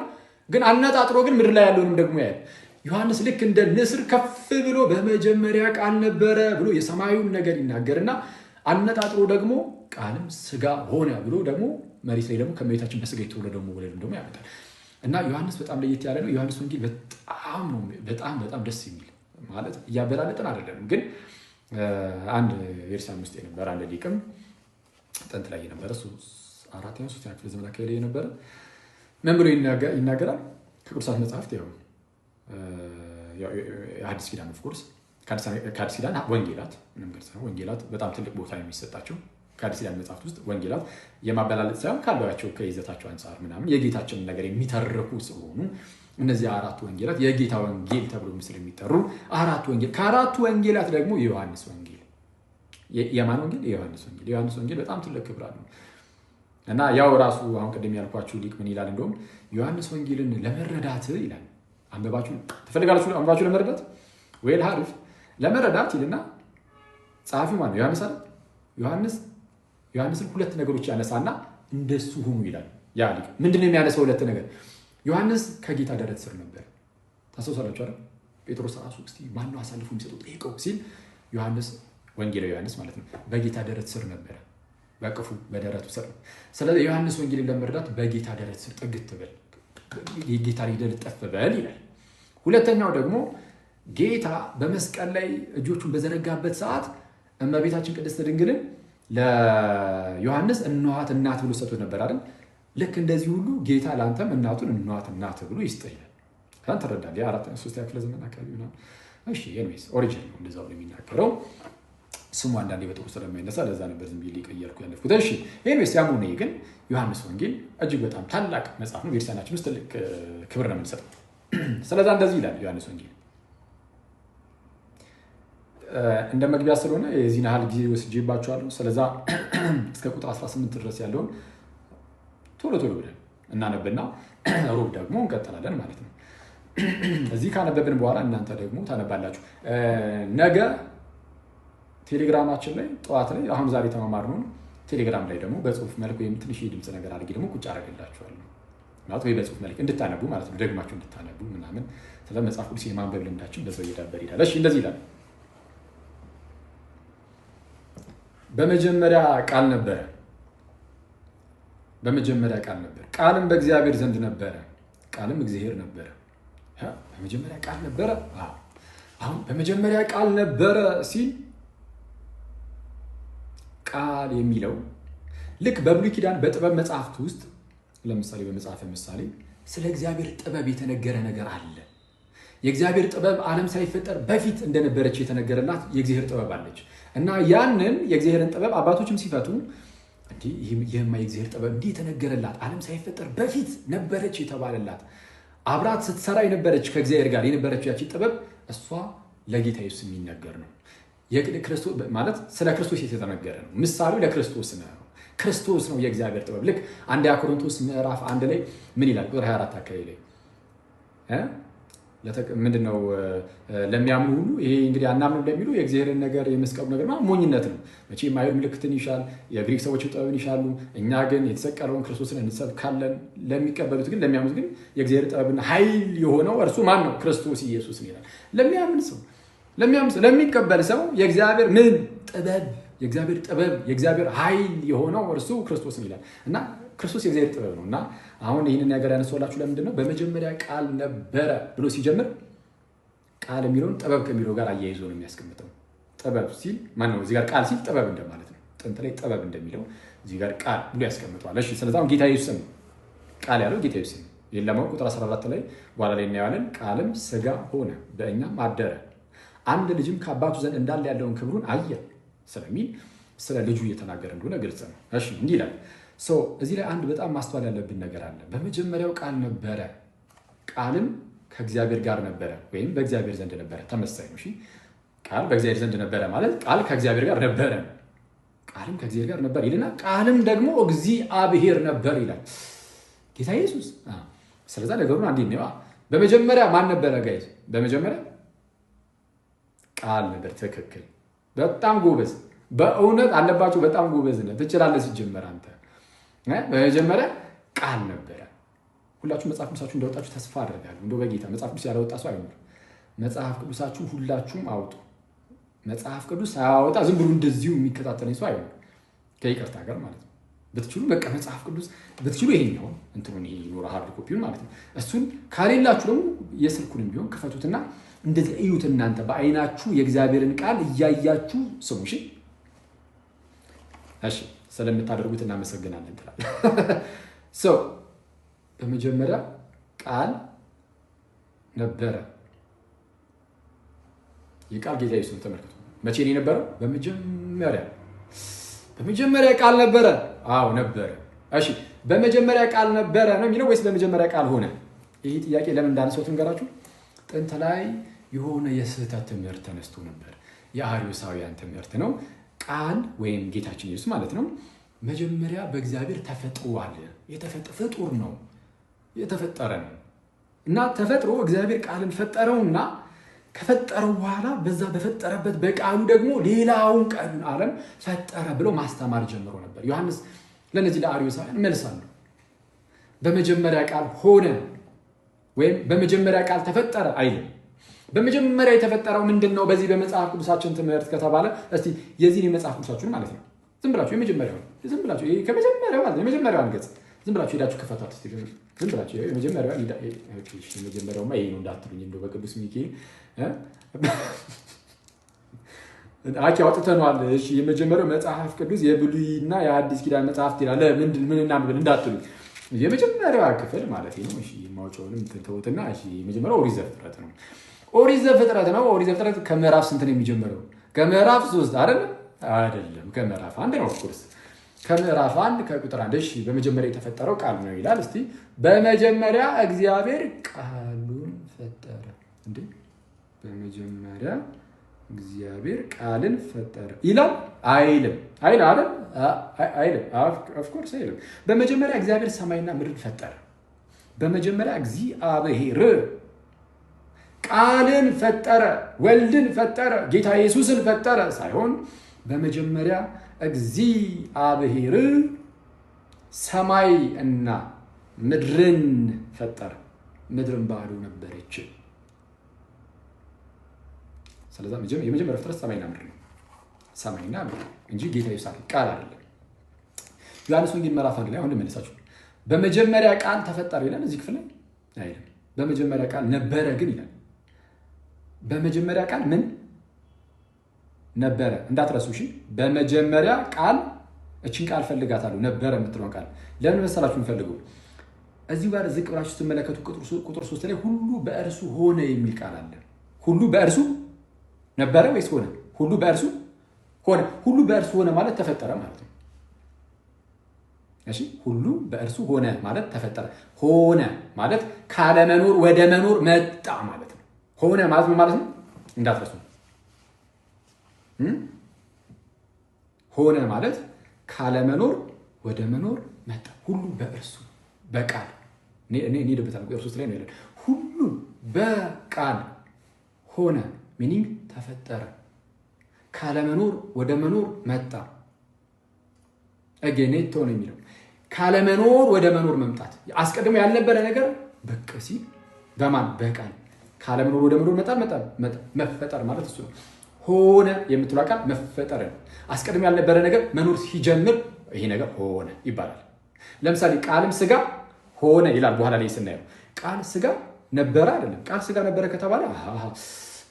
[SPEAKER 2] ግን አነጣጥሮ ግን ምድር ላይ ያለውንም ደግሞ ያያል። ዮሐንስ ልክ እንደ ንስር ከፍ ብሎ በመጀመሪያ ቃል ነበረ ብሎ የሰማዩን ነገር ይናገርና አነጣጥሮ ደግሞ ቃልም ስጋ ሆነ ብሎ ደግሞ መሬት ላይ ደግሞ ከመሬታችን በስጋ የተወለደው መወለዱን ደግሞ ያመጣል። እና ዮሐንስ በጣም ለየት ያለ ነው። ዮሐንስ ወንጌል በጣም ነው በጣም በጣም ደስ የሚል፣ ማለት እያበላለጥን አይደለም፣ ግን አንድ ቤተክርስቲያን ውስጥ የነበረ አንድ ሊቅም ጥንት ላይ የነበረ፣ አራተኛ ሶስተኛ ክፍለ ዘመን አካባቢ ላይ የነበረ ምን ብሎ ይናገራል? ከቅዱሳት መጽሐፍት ያው የአዲስ ኪዳን of course ከአዲስ ኪዳን ወንጌላት ምንም ግልጽ ነው። ወንጌላት በጣም ትልቅ ቦታ የሚሰጣቸው ከአዲስ ኪዳን መጽሐፍት ውስጥ ወንጌላት የማበላለጥ ሳይሆን ካሏቸው ከይዘታቸው አንጻር ምናምን የጌታችንን ነገር የሚተርኩ ስለሆኑ እነዚህ አራቱ ወንጌላት የጌታ ወንጌል ተብሎ ስለሚጠሩ አራቱ ወንጌል፣ ከአራቱ ወንጌላት ደግሞ የዮሐንስ ወንጌል። የማን ወንጌል? የዮሐንስ ወንጌል። የዮሐንስ ወንጌል በጣም ትልቅ ክብር አለው። እና ያው ራሱ አሁን ቅድም ያልኳችሁ ሊቅ ምን ይላል? እንደውም ዮሐንስ ወንጌልን ለመረዳት ይላል፣ አንበባችሁ ትፈልጋላችሁ? አንበባችሁ ለመረዳት ወይ ሀሪፍ ለመረዳት ይልና ጸሐፊው ማነው? ዮሐንስ አይደል? ዮሐንስን ሁለት ነገሮች ያነሳና እንደሱ ሁኑ ይላል። ያ ሊቅ ምንድን ነው የሚያነሳው? ሁለት ነገር። ዮሐንስ ከጌታ ደረት ስር ነበር። ታስታውሳላችሁ አይደል? ጴጥሮስ ራሱ እስቲ ማነው አሳልፎ የሚሰጠው ጠይቀው ሲል ዮሐንስ፣ ወንጌላዊ ዮሐንስ ማለት ነው፣ በጌታ ደረት ስር ነበረ፣ በቅፉ በደረቱ ስር። ስለዚህ ዮሐንስ ወንጌልን ለመረዳት በጌታ ደረት ስር ጥግት በል፣ የጌታ ልጠፍ በል ይላል። ሁለተኛው ደግሞ ጌታ በመስቀል ላይ እጆቹን በዘረጋበት ሰዓት እመቤታችን ቅድስት ድንግልን ለዮሐንስ እንኋት እናት ብሎ ሰጥቶት ነበር አይደል? ልክ እንደዚህ ሁሉ ጌታ ለአንተም እናቱን እንኋት እናት ብሎ ይስጥህ ይላል። ከዛን ትረዳለህ። የአራተኛ ሶስተኛ ክፍለ ዘመን አካባቢ ምናምን። እሺ anyways ኦሪጂን ነው እንደዛው ነው የሚናገረው። ስሙ አንዳንዴ በጥሩ ስለማይነሳ ለዛ ነበር ዝም ብዬ እየቀየርኩ ያለፍኩት። እሺ anyways ያም ሆነ ግን ዮሐንስ ወንጌል እጅግ በጣም ታላቅ መጽሐፍ ነው። ቤተክርስቲያናችን ውስጥ ትልቅ ክብር ነው የምንሰጠው። ስለዛ እንደዚህ ይላል ዮሐንስ ወንጌል፣ እንደ መግቢያ ስለሆነ የዚህን ያህል ጊዜ ወስጄባችኋለሁ። ስለዛ እስከ ቁጥር 18 ድረስ ያለውን ቶሎ ቶሎ ብለን እናነብና ሮብ ደግሞ እንቀጥላለን ማለት ነው። እዚህ ካነበብን በኋላ እናንተ ደግሞ ታነባላችሁ። ነገ ቴሌግራማችን ላይ ጠዋት ላይ አሁን ዛሬ የተማማርነውን ቴሌግራም ላይ ደግሞ በጽሁፍ መልክ ወይም ትንሽ የድምፅ ነገር አድርጌ ደግሞ ቁጭ አደርግላችኋለሁ ማለት ወይ በጽሁፍ መልክ እንድታነቡ ማለት ነው፣ ደግማችሁ እንድታነቡ ምናምን። ስለ መጽሐፍ ቅዱስ የማንበብ ልምዳችን በዛው እየዳበር ይሄዳል። እሺ እንደዚህ ይላል። በመጀመሪያ ቃል ነበረ። በመጀመሪያ ቃል ነበር፣ ቃልም በእግዚአብሔር ዘንድ ነበረ፣ ቃልም እግዚአብሔር ነበረ። በመጀመሪያ ቃል ነበረ። አሁን በመጀመሪያ ቃል ነበረ ሲል ቃል የሚለው ልክ በብሉይ ኪዳን በጥበብ መጽሐፍት ውስጥ ለምሳሌ በመጽሐፈ ምሳሌ ስለ እግዚአብሔር ጥበብ የተነገረ ነገር አለ። የእግዚአብሔር ጥበብ ዓለም ሳይፈጠር በፊት እንደነበረች የተነገረላት የእግዚአብሔር ጥበብ አለች እና ያንን የእግዚአብሔርን ጥበብ አባቶችም ሲፈቱ ይህማ የእግዚአብሔር ጥበብ እንዲህ የተነገረላት፣ ዓለም ሳይፈጠር በፊት ነበረች የተባለላት፣ አብራት ስትሰራ የነበረች፣ ከእግዚአብሔር ጋር የነበረች ያቺ ጥበብ እሷ ለጌታ ኢየሱስ የሚነገር ነው። ማለት ስለ ክርስቶስ የተነገረ ነው። ምሳሌው ለክርስቶስ ነው። ክርስቶስ ነው የእግዚአብሔር ጥበብ። ልክ አንደኛ ቆሮንቶስ ምዕራፍ 1 ላይ ምን ይላል? ቁጥር 24 አካባቢ ላይ ምንድነው? ለሚያምኑ ሁሉ ይሄ እንግዲህ አናምንም ለሚሉ የእግዚአብሔርን ነገር የመስቀሉ ነገር ሞኝነት ነው። መቼም አይሁድ ምልክትን ይሻል፣ የግሪክ ሰዎች ጥበብን ይሻሉ። እኛ ግን የተሰቀለውን ክርስቶስን እንሰብካለን። ለሚቀበሉት ግን፣ ለሚያምኑት ግን የእግዚአብሔር ጥበብና ኃይል የሆነው እርሱ ማን ነው? ክርስቶስ ኢየሱስ ይላል። ለሚያምን ሰው፣ ለሚያምን ሰው፣ ለሚቀበል ሰው የእግዚአብሔር ምን ጥበብ፣ የእግዚአብሔር ጥበብ፣ የእግዚአብሔር ኃይል የሆነው እርሱ ክርስቶስ ይላል እና ክርስቶስ የእግዚአብሔር ጥበብ ነው። እና አሁን ይህንን ነገር ያነሳሁላችሁ ለምንድን ነው? በመጀመሪያ ቃል ነበረ ብሎ ሲጀምር ቃል የሚለውን ጥበብ ከሚለው ጋር አያይዞ ነው የሚያስቀምጠው። ጥበብ ሲል ማነው? እዚህ ጋር ቃል ሲል ጥበብ እንደማለት ነው። ጥንት ላይ ጥበብ እንደሚለው እዚህ ጋር ቃል ብሎ ያስቀምጠዋል። እሺ ስለዚህ አሁን ጌታ ኢየሱስ ነው ቃል ያለው ጌታ ኢየሱስ ነው። ይህን ለማወቅ ቁጥር 14 ላይ በኋላ ላይ እናየዋለን። ቃልም ስጋ ሆነ በእኛም አደረ፣ አንድ ልጅም ከአባቱ ዘንድ እንዳለ ያለውን ክብሩን አየ ስለሚል ስለ ልጁ እየተናገረ እንደሆነ ግልጽ ነው። እሺ እንዲህ ይላል። እዚህ ላይ አንድ በጣም ማስተዋል ያለብን ነገር አለ። በመጀመሪያው ቃል ነበረ፣ ቃልም ከእግዚአብሔር ጋር ነበረ ወይም በእግዚአብሔር ዘንድ ነበረ። ተመሳሳይ ነው። እሺ ቃል በእግዚአብሔር ዘንድ ነበረ ማለት ቃል ከእግዚአብሔር ጋር ነበረ፣ ቃልም ከእግዚአብሔር ጋር ነበር ይልና ቃልም ደግሞ እግዚአብሔር ነበር ይላል ጌታ ኢየሱስ። ስለዛ ነገሩን አንዴ ነው። በመጀመሪያ ማን ነበረ guys? በመጀመሪያ ቃል ነበር። ትክክል። በጣም ጎበዝ፣ በእውነት አለባቸው። በጣም ጎበዝ ነህ፣ ትችላለህ። ሲጀመር አንተ በመጀመሪያ ቃል ነበረ። ሁላችሁ መጽሐፍ ቅዱሳችሁ እንዳወጣችሁ ተስፋ አደርጋለሁ። እንደው በጌታ መጽሐፍ ቅዱስ ያላወጣ ሰው አይኖርም። መጽሐፍ ቅዱሳችሁ ሁላችሁም አውጡ። መጽሐፍ ቅዱስ ሳያወጣ ዝም ብሎ እንደዚሁ የሚከታተለኝ ሰው አይኖርም፣ ከይቅርታ ጋር ማለት ነው። ብትችሉ በቃ መጽሐፍ ቅዱስ ብትችሉ ይሄኛው እንትኑን ይሄ ይኖረ hard copy ውን ማለት ነው። እሱን ከሌላችሁ ደግሞ የስልኩንም ቢሆን ክፈቱትና እንደዚህ እዩት። እናንተ በአይናችሁ የእግዚአብሔርን ቃል እያያችሁ ስሙ። እሺ፣ እሺ፣ ስለምታደርጉት እናመሰግናለን ትላለህ። So በመጀመሪያ ቃል ነበረ። የቃል ጌታ ኢየሱስ ነው። ተመልከቱ። መቼ ነው የነበረው? በመጀመሪያ በመጀመሪያ ቃል ነበረ። አዎ ነበረ። እሺ በመጀመሪያ ቃል ነበረ ነው የሚለው ወይስ በመጀመሪያ ቃል ሆነ? ይህ ጥያቄ ለምን እንዳነሳሁት ንገራችሁ። ጥንት ላይ የሆነ የስህተት ትምህርት ተነስቶ ነበር። የአርዮሳውያን ትምህርት ነው። ቃል ወይም ጌታችን ኢየሱስ ማለት ነው መጀመሪያ በእግዚአብሔር ተፈጥሯል። ፍጡር ነው፣ የተፈጠረ ነው እና ተፈጥሮ እግዚአብሔር ቃልን ፈጠረውና ከፈጠረው በኋላ በዛ በፈጠረበት በቃሉ ደግሞ ሌላውን ቀን ዓለም ፈጠረ ብሎ ማስተማር ጀምሮ ነበር። ዮሐንስ ለእነዚህ ለአርዮሳውያን መልስ አለው። በመጀመሪያ ቃል ሆነ ወይም በመጀመሪያ ቃል ተፈጠረ አይልም። በመጀመሪያ የተፈጠረው ምንድን ነው? በዚህ በመጽሐፍ ቅዱሳችን ትምህርት ከተባለ እስቲ የዚህን የመጽሐፍ ቅዱሳችሁን ማለት ነው ዝም ብላችሁ የመጀመሪያውን ዝም ብላችሁ ከመጀመሪያው ማለት ነው የመጀመሪያዋን ገጽ ዝም ብላችሁ ሄዳችሁ ክፈቷት እስቲ። ዝም ብላችሁ የመጀመሪያውማ ይሄ ነው እንዳትሉኝ እንደው በቅዱስ ሚካኤል አኪ አውጥተነዋል። እሺ የመጀመሪያው መጽሐፍ ቅዱስ የብሉይና የአዲስ ኪዳን መጽሐፍት ይላል። ምንድን ምን እናንብብ እንዳትሉኝ የመጀመሪያዋ ክፍል ማለት ነው። እሺ ማውጫውንም ተውትና፣ እሺ የመጀመሪያው ኦሪት ዘፍጥረት ነው። ኦሪት ዘፍጥረት ነው። ኦሪት ዘፍጥረት ከምዕራፍ ስንት ነው የሚጀምረው? ከምዕራፍ 3 አይደለም? አይደለም፣ ከምዕራፍ 1 ነው። Of course ከምዕራፍ 1 ከቁጥር 1። እሺ በመጀመሪያ የተፈጠረው ቃል ነው ይላል። እስቲ በመጀመሪያ እግዚአብሔር ቃሉን ፈጠረ። እንዴ በመጀመሪያ እግዚአብሔር ቃልን ፈጠረ ይላል አይልም? አይል አይደል? አይልም። Of course አይልም። በመጀመሪያ እግዚአብሔር ሰማይና ምድርን ፈጠረ። በመጀመሪያ እግዚአብሔር ቃልን ፈጠረ፣ ወልድን ፈጠረ፣ ጌታ ኢየሱስን ፈጠረ ሳይሆን በመጀመሪያ እግዚአብሔር ሰማይ እና ምድርን ፈጠረ። ምድርን ባዶ ነበረች። ስለዛ የመጀመሪያው ፍጥረት ሰማይና ምድር ነው። ሰማይና ምድር እንጂ ጌታ ኢየሱስ ቃል አይደለም። ዮሐንስ ወንጌል ምዕራፍ 1 ላይ አሁን ልመለሳችሁ። በመጀመሪያ ቃል ተፈጠረ ይላል እዚህ ክፍል ላይ አይልም። በመጀመሪያ ቃል ነበረ ግን ይላል። በመጀመሪያ ቃል ምን ነበረ? እንዳትረሱ እሺ። በመጀመሪያ ቃል፣ እችን ቃል ፈልጋታለሁ። ነበረ የምትለውን ቃል ለምን መሰላችሁ የምፈልገው? እዚሁ ጋር ዝቅ ብላችሁ ስትመለከቱ ቁጥር 3 ላይ ሁሉ በእርሱ ሆነ የሚል ቃል አለ። ሁሉ በእርሱ ነበረ ወይስ ሆነ? ሁሉ በእርሱ ሆነ። ሁሉ በእርሱ ሆነ ማለት ተፈጠረ ማለት ነው። እሺ ሁሉ በእርሱ ሆነ ማለት ተፈጠረ። ሆነ ማለት ካለመኖር ወደ መኖር መጣ ማለት ነው። ሆነ ማለት ምን ማለት ነው? እንዳትረሱ። ሆነ ማለት ካለመኖር ወደ መኖር መጣ። ሁሉ በእርሱ በቃል እንሄድበታለን። ቁጥር 3 ላይ ነው ያለን። ሁሉ በቃል ሆነ meaning ተፈጠረ። ካለመኖር ወደ መኖር መጣ። ኤጌኔቶ ነው የሚለው ካለመኖር ወደ መኖር መምጣት። አስቀድሞ ያልነበረ ነገር ብቅ ሲል በማን በቃል ካለመኖር ወደ መኖር መጣ መጣ። መፈጠር ማለት እሱ ነው። ሆነ የምትለው ቃል መፈጠር ነው። አስቀድሞ ያልነበረ ነገር መኖር ሲጀምር ይሄ ነገር ሆነ ይባላል። ለምሳሌ ቃልም ስጋ ሆነ ይላል። በኋላ ላይ ስናየው ቃል ስጋ ነበረ አይደለም። ቃል ስጋ ነበረ ከተባለ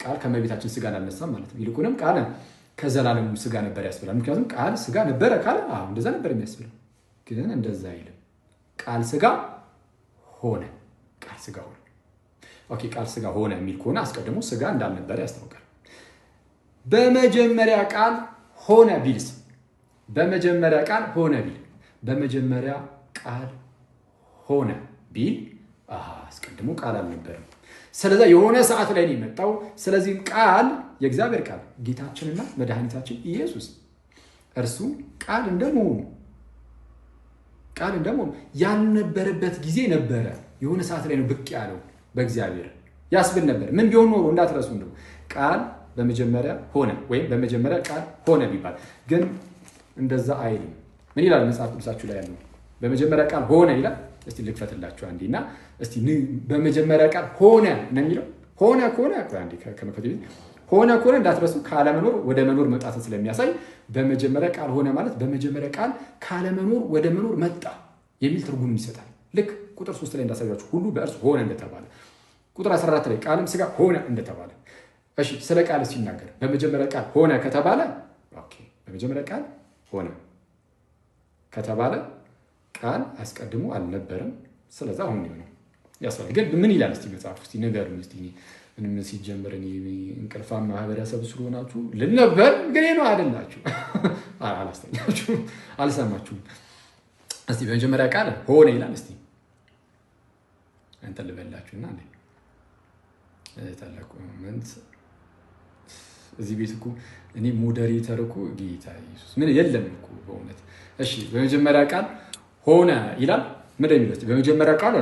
[SPEAKER 2] ቃል ከመቤታችን ስጋ አልነሳም ማለት ነው። ይልቁንም ቃል ከዘላለሙ ስጋ ነበር ያስብላል። ምክንያቱም ቃል ስጋ ነበረ ካለ አዎ እንደዛ ነበር የሚያስብለው። ግን እንደዛ አይልም። ቃል ስጋ ሆነ። ቃል ስጋ ሆነ። Okay፣ ቃል ስጋ ሆነ የሚል ከሆነ አስቀድሞ ስጋ እንዳልነበረ ያስታውቃል። በመጀመሪያ ቃል ሆነ ቢልስ? በመጀመሪያ ቃል ሆነ ቢል፣ በመጀመሪያ ቃል ሆነ ቢል አስቀድሞ ቃል አልነበረም። ስለዛ የሆነ ሰዓት ላይ ነው የመጣው። ስለዚህም ቃል የእግዚአብሔር ቃል ጌታችንና መድኃኒታችን ኢየሱስ እርሱ ቃል እንደመሆኑ ያልነበረበት ጊዜ ነበረ። የሆነ ሰዓት ላይ ነው ብቅ ያለው በእግዚአብሔር ያስብል ነበር። ምን ቢሆን ኖሮ እንዳትረሱ፣ እንደው ቃል በመጀመሪያ ሆነ ወይም በመጀመሪያ ቃል ሆነ ቢባል፣ ግን እንደዛ አይልም። ምን ይላል መጽሐፍ ቅዱሳችሁ ላይ ያለው? በመጀመሪያ ቃል ሆነ ይላል። እስቲ ልክፈትላችሁ አንዴና እስቲ በመጀመሪያ ቃል ሆነ ነው የሚለው። ሆነ ከሆነ አንዴ ከመክፈቴ በፊት ሆነ ከሆነ እንዳትረሱ ካለመኖር ወደ መኖር መምጣትን ስለሚያሳይ በመጀመሪያ ቃል ሆነ ማለት በመጀመሪያ ቃል ካለመኖር ወደ መኖር መጣ የሚል ትርጉም ይሰጣል። ልክ ቁጥር 3 ላይ እንዳሳያችሁ ሁሉ በእርሱ ሆነ እንደተባለ፣ ቁጥር 14 ላይ ቃልም ስጋ ሆነ እንደተባለ። እሺ ስለ ቃል ሲናገር በመጀመሪያ ቃል ሆነ ከተባለ okay፣ በመጀመሪያ ቃል ሆነ ከተባለ ቃል አስቀድሞ አልነበረም። ስለዛ አሁን ነው ያስፈልጋል። ግን ምን ይላል እስቲ መጽሐፍ እስቲ ንገሩኝ እስቲ። ምንም ሲጀምር እኔ እንቅልፋም ማህበረሰብ ስለሆናችሁ ልነበር ግን ነው አይደላችሁ፣ አላስተኛችሁም፣ አልሰማችሁም። እስቲ በመጀመሪያ ቃል ሆነ ይላል። እስቲ እንትን ልበላችሁና እንዴ ታላቁ እዚህ ቤት እኮ እኔ moderator እኮ ጌታ ኢየሱስ ምን የለም እኮ በእውነት። እሺ በመጀመሪያ ቃል ሆነ ይላል። ምን እንደሚለው በመጀመሪያ ቃል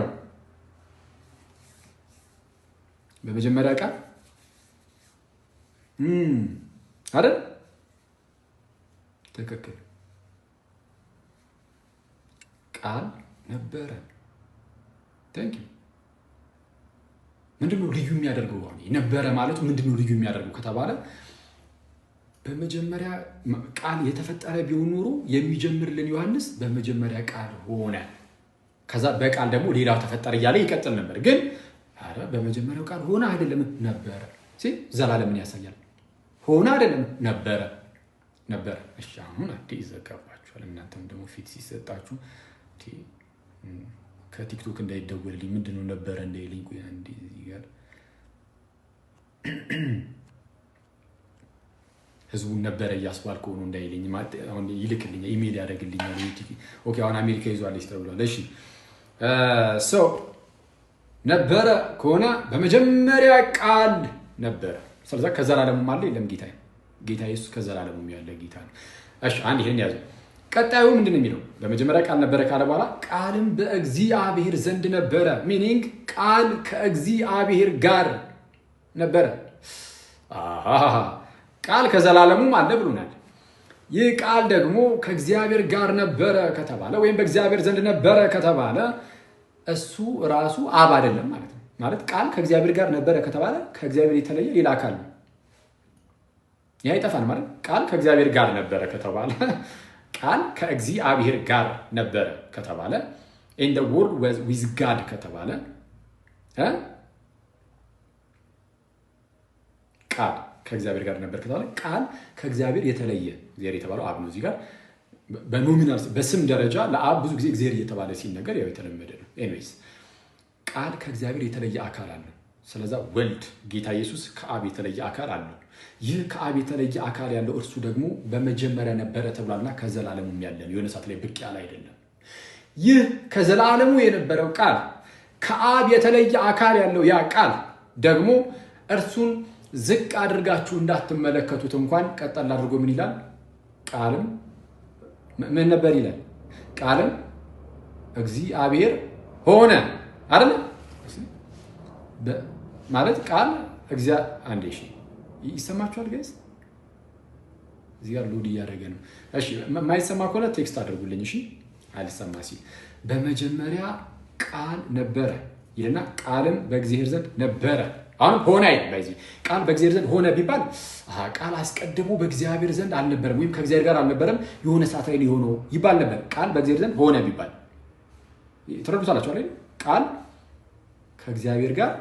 [SPEAKER 2] በመጀመሪያ ቃል አይደል? ትክክል። ቃል ነበረ። Thank you። ምንድነው ልዩ የሚያደርገው? አሁን ነበረ ማለቱ ምንድነው ልዩ የሚያደርገው ከተባለ በመጀመሪያ ቃል የተፈጠረ ቢሆን ኖሮ የሚጀምርልን ዮሐንስ በመጀመሪያ ቃል ሆነ፣ ከዛ በቃል ደግሞ ሌላው ተፈጠረ እያለ ይቀጥል ነበር። ግን አረ በመጀመሪያው ቃል ሆነ አይደለም ነበረ። ዘላለምን ያሳያል። ሆነ አይደለም ነበረ ነበረ። እሺ አሁን አዲ ይዘጋባችኋል። እናንተም ደግሞ ፊት ሲሰጣችሁ ከቲክቶክ እንዳይደወልልኝ ምንድነው ነበረ እንዳይልኝ። ቆይ አንዴ እዚህ ጋር ህዝቡን ነበረ እያስባልኩ ሆኖ እንዳይልኝ አሁን ይልክልኛል፣ ኢሜል ያደርግልኛል። Okay አሁን አሜሪካ ይዟለች ተብሏል። እሺ ሰው ነበረ ከሆነ በመጀመሪያ ቃል ነበረ። ስለዚህ ከዘላለሙም አለ የለም ጌታ ጌታ ኢየሱስ ከዘላለሙም ያለ ጌታ ነው። እሺ አንድ ይሄን ያዙ። ቀጣዩ ምንድን ነው የሚለው? በመጀመሪያ ቃል ነበረ ካለ በኋላ ቃልም በእግዚአብሔር ዘንድ ነበረ። Meaning ቃል ከእግዚአብሔር ጋር ነበረ። አሃ ቃል ከዘላለሙም አለ ብሎናል። ይህ ቃል ደግሞ ከእግዚአብሔር ጋር ነበረ ከተባለ ወይም በእግዚአብሔር ዘንድ ነበረ ከተባለ እሱ ራሱ አብ አይደለም ማለት ነው። ማለት ቃል ከእግዚአብሔር ጋር ነበረ ከተባለ ከእግዚአብሔር የተለየ ሌላ አካል ነው። ያ ይጠፋል ማለት ቃል ከእግዚአብሔር ጋር ነበረ ከተባለ ቃል ከእግዚአብሔር ጋር ነበረ ከተባለ and the word was with God ከተባለ ቃል ከእግዚአብሔር ጋር ነበር ከተባለ ቃል ከእግዚአብሔር የተለየ እግዚአብሔር የተባለው አብ ነው። እዚህ ጋር በ nominal በስም ደረጃ ለአብ ብዙ ጊዜ እግዚአብሔር እየተባለ ሲነገር ያው የተለመደ ነው። Anyways ቃል ከእግዚአብሔር የተለየ አካል አለው። ስለዛ ወልድ ጌታ ኢየሱስ ከአብ የተለየ አካል አለው። ይህ ከአብ የተለየ አካል ያለው እርሱ ደግሞ በመጀመሪያ ነበረ ተብሏልና ከዘላለሙም ያለ ነው። የሆነ ሰዓት ላይ ብቅ ያለ አይደለም። ይህ ከዘላለሙ የነበረው ቃል ከአብ የተለየ አካል ያለው ያ ቃል ደግሞ እርሱን ዝቅ አድርጋችሁ እንዳትመለከቱት እንኳን ቀጠል አድርጎ ምን ይላል? ቃልም ምን ነበር ይላል? ቃልም እግዚአብሔር ሆነ አይደል? ማለት ቃል አንዴ እሺ፣ ይሰማችኋል guys? እዚህ ጋር load እያደረገ ነው። እሺ፣ የማይሰማ ከሆነ text አድርጉልኝ። እሺ፣ አልሰማ ሲል በመጀመሪያ ቃል ነበረ ይልና ቃልም በእግዚአብሔር ዘንድ ነበረ። አሁን ሆነ አይደል? በዚህ ቃል በእግዚአብሔር ዘንድ ሆነ ቢባል ቃል አስቀድሞ በእግዚአብሔር ዘንድ አልነበረም ወይም ከእግዚአብሔር ጋር አልነበረም የሆነ ሰዓት ላይ የሆነው ይባል ነበር። ቃል በእግዚአብሔር ዘንድ ሆነ ቢባል ትረዱታላችሁ አይደል? ቃል ከእግዚአብሔር ጋር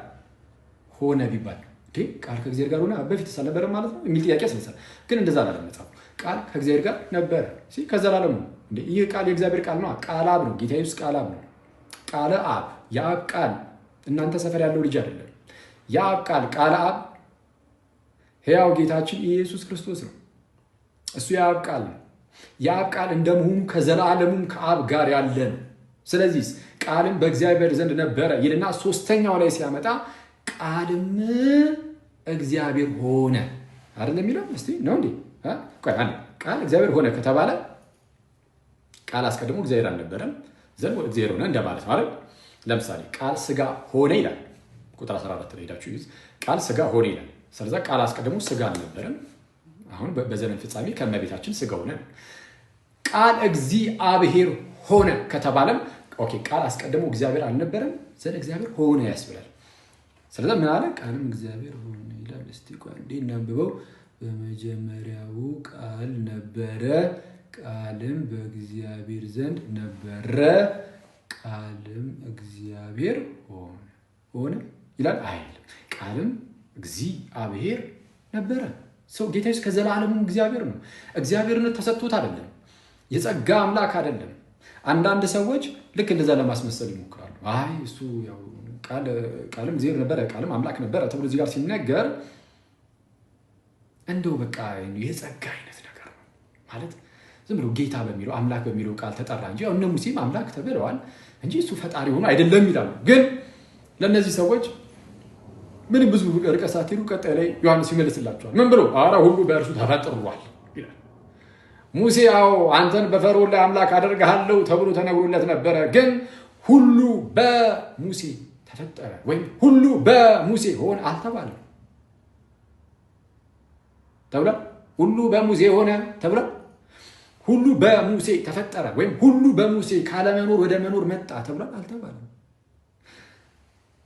[SPEAKER 2] ሆነ ቢባል እንዴ ቃል ከእግዚአብሔር ጋር ሆነ በፊት አልነበረም ማለት ነው የሚል ጥያቄ ያስነሳል። ግን እንደዛ አላለም መጽሐፉ። ቃል ከእግዚአብሔር ጋር ነበረ ከዘላለሙ። እንዴ ይህ ቃል የእግዚአብሔር ቃል ነው። ቃል አብ ነው። ጌታ ኢየሱስ ቃል አብ ነው። ቃለ አብ፣ የአብ ቃል እናንተ ሰፈር ያለው ልጅ አይደለም። የአብ ቃል ቃለ አብ ሕያው ጌታችን ኢየሱስ ክርስቶስ ነው። እሱ የአብ ቃል ነው። የአብ ቃል እንደመሆኑ ከዘላለሙም ከአብ ጋር ያለ ነው። ስለዚህ ቃልም በእግዚአብሔር ዘንድ ነበረ ይልና ሶስተኛው ላይ ሲያመጣ ቃልም እግዚአብሔር ሆነ አይደል የሚለው? እስቲ ነው እንዴ? ቃል እግዚአብሔር ሆነ ከተባለ ቃል አስቀድሞ እግዚአብሔር አልነበረም ዘንድ እግዚአብሔር ሆነ እንደማለት ነው አይደል? ለምሳሌ ቃል ስጋ ሆነ ይላል። ቁጥር 14 ላይ ሄዳችሁ ይዝ ቃል ስጋ ሆነ ይላል። ስለዚህ ቃል አስቀድሞ ስጋ አልነበረም። አሁን በዘመን ፍጻሜ ከእመቤታችን ስጋ ሆነ። ቃል እግዚአብሔር ሆነ ከተባለም okay ቃል አስቀድሞ እግዚአብሔር አልነበረም ዘንድ እግዚአብሔር ሆነ ያስብላል። ስለዚህ ምን አለ? ቃልም እግዚአብሔር ሆነ ይላል። እስቲ ቆይ እንዴ እናንብበው። በመጀመሪያው ቃል ነበረ፣ ቃልም በእግዚአብሔር ዘንድ ነበረ፣ ቃልም እግዚአብሔር ሆነ ሆነ ይላል አይልም። ቃልም እግዚአብሔር ነበረ። ሰው ጌታ ኢየሱስ ከዘላለሙ እግዚአብሔር ነው። እግዚአብሔርነት ተሰጥቶት አይደለም። የጸጋ አምላክ አይደለም። አንዳንድ ሰዎች ልክ እንደዛ ለማስመሰል ይሞክራሉ። አይ እሱ ያው ቃልም እግዚአብሔር ነበረ፣ ቃልም አምላክ ነበረ ተብሎ እዚህ ጋር ሲነገር እንደው በቃ የጸጋ አይነት ነገር ነው ማለት ዝም ብሎ ጌታ በሚለው አምላክ በሚለው ቃል ተጠራ እንጂ ያው እነ ሙሴም አምላክ ተብለዋል እንጂ እሱ ፈጣሪ ሆኖ አይደለም ይላሉ። ግን ለእነዚህ ሰዎች ምንም ብዙ ርቀት ሳትሄዱ ቀጣይ ላይ ዮሐንስ ይመልስላቸዋል። ምን ብሎ? ኧረ ሁሉ በእርሱ ተፈጥሯል ይላል። ሙሴ አዎ አንተን በፈርዖን ላይ አምላክ አደርግሃለሁ ተብሎ ተነግሮለት ነበረ። ግን ሁሉ በሙሴ ተፈጠረ ወይም ሁሉ በሙሴ ሆነ አልተባለም። ተብሏል። ሁሉ በሙሴ ሆነ ተብሏል። ሁሉ በሙሴ ተፈጠረ ወይም ሁሉ በሙሴ ካለመኖር ወደ መኖር መጣ ተብሏል አልተባለም።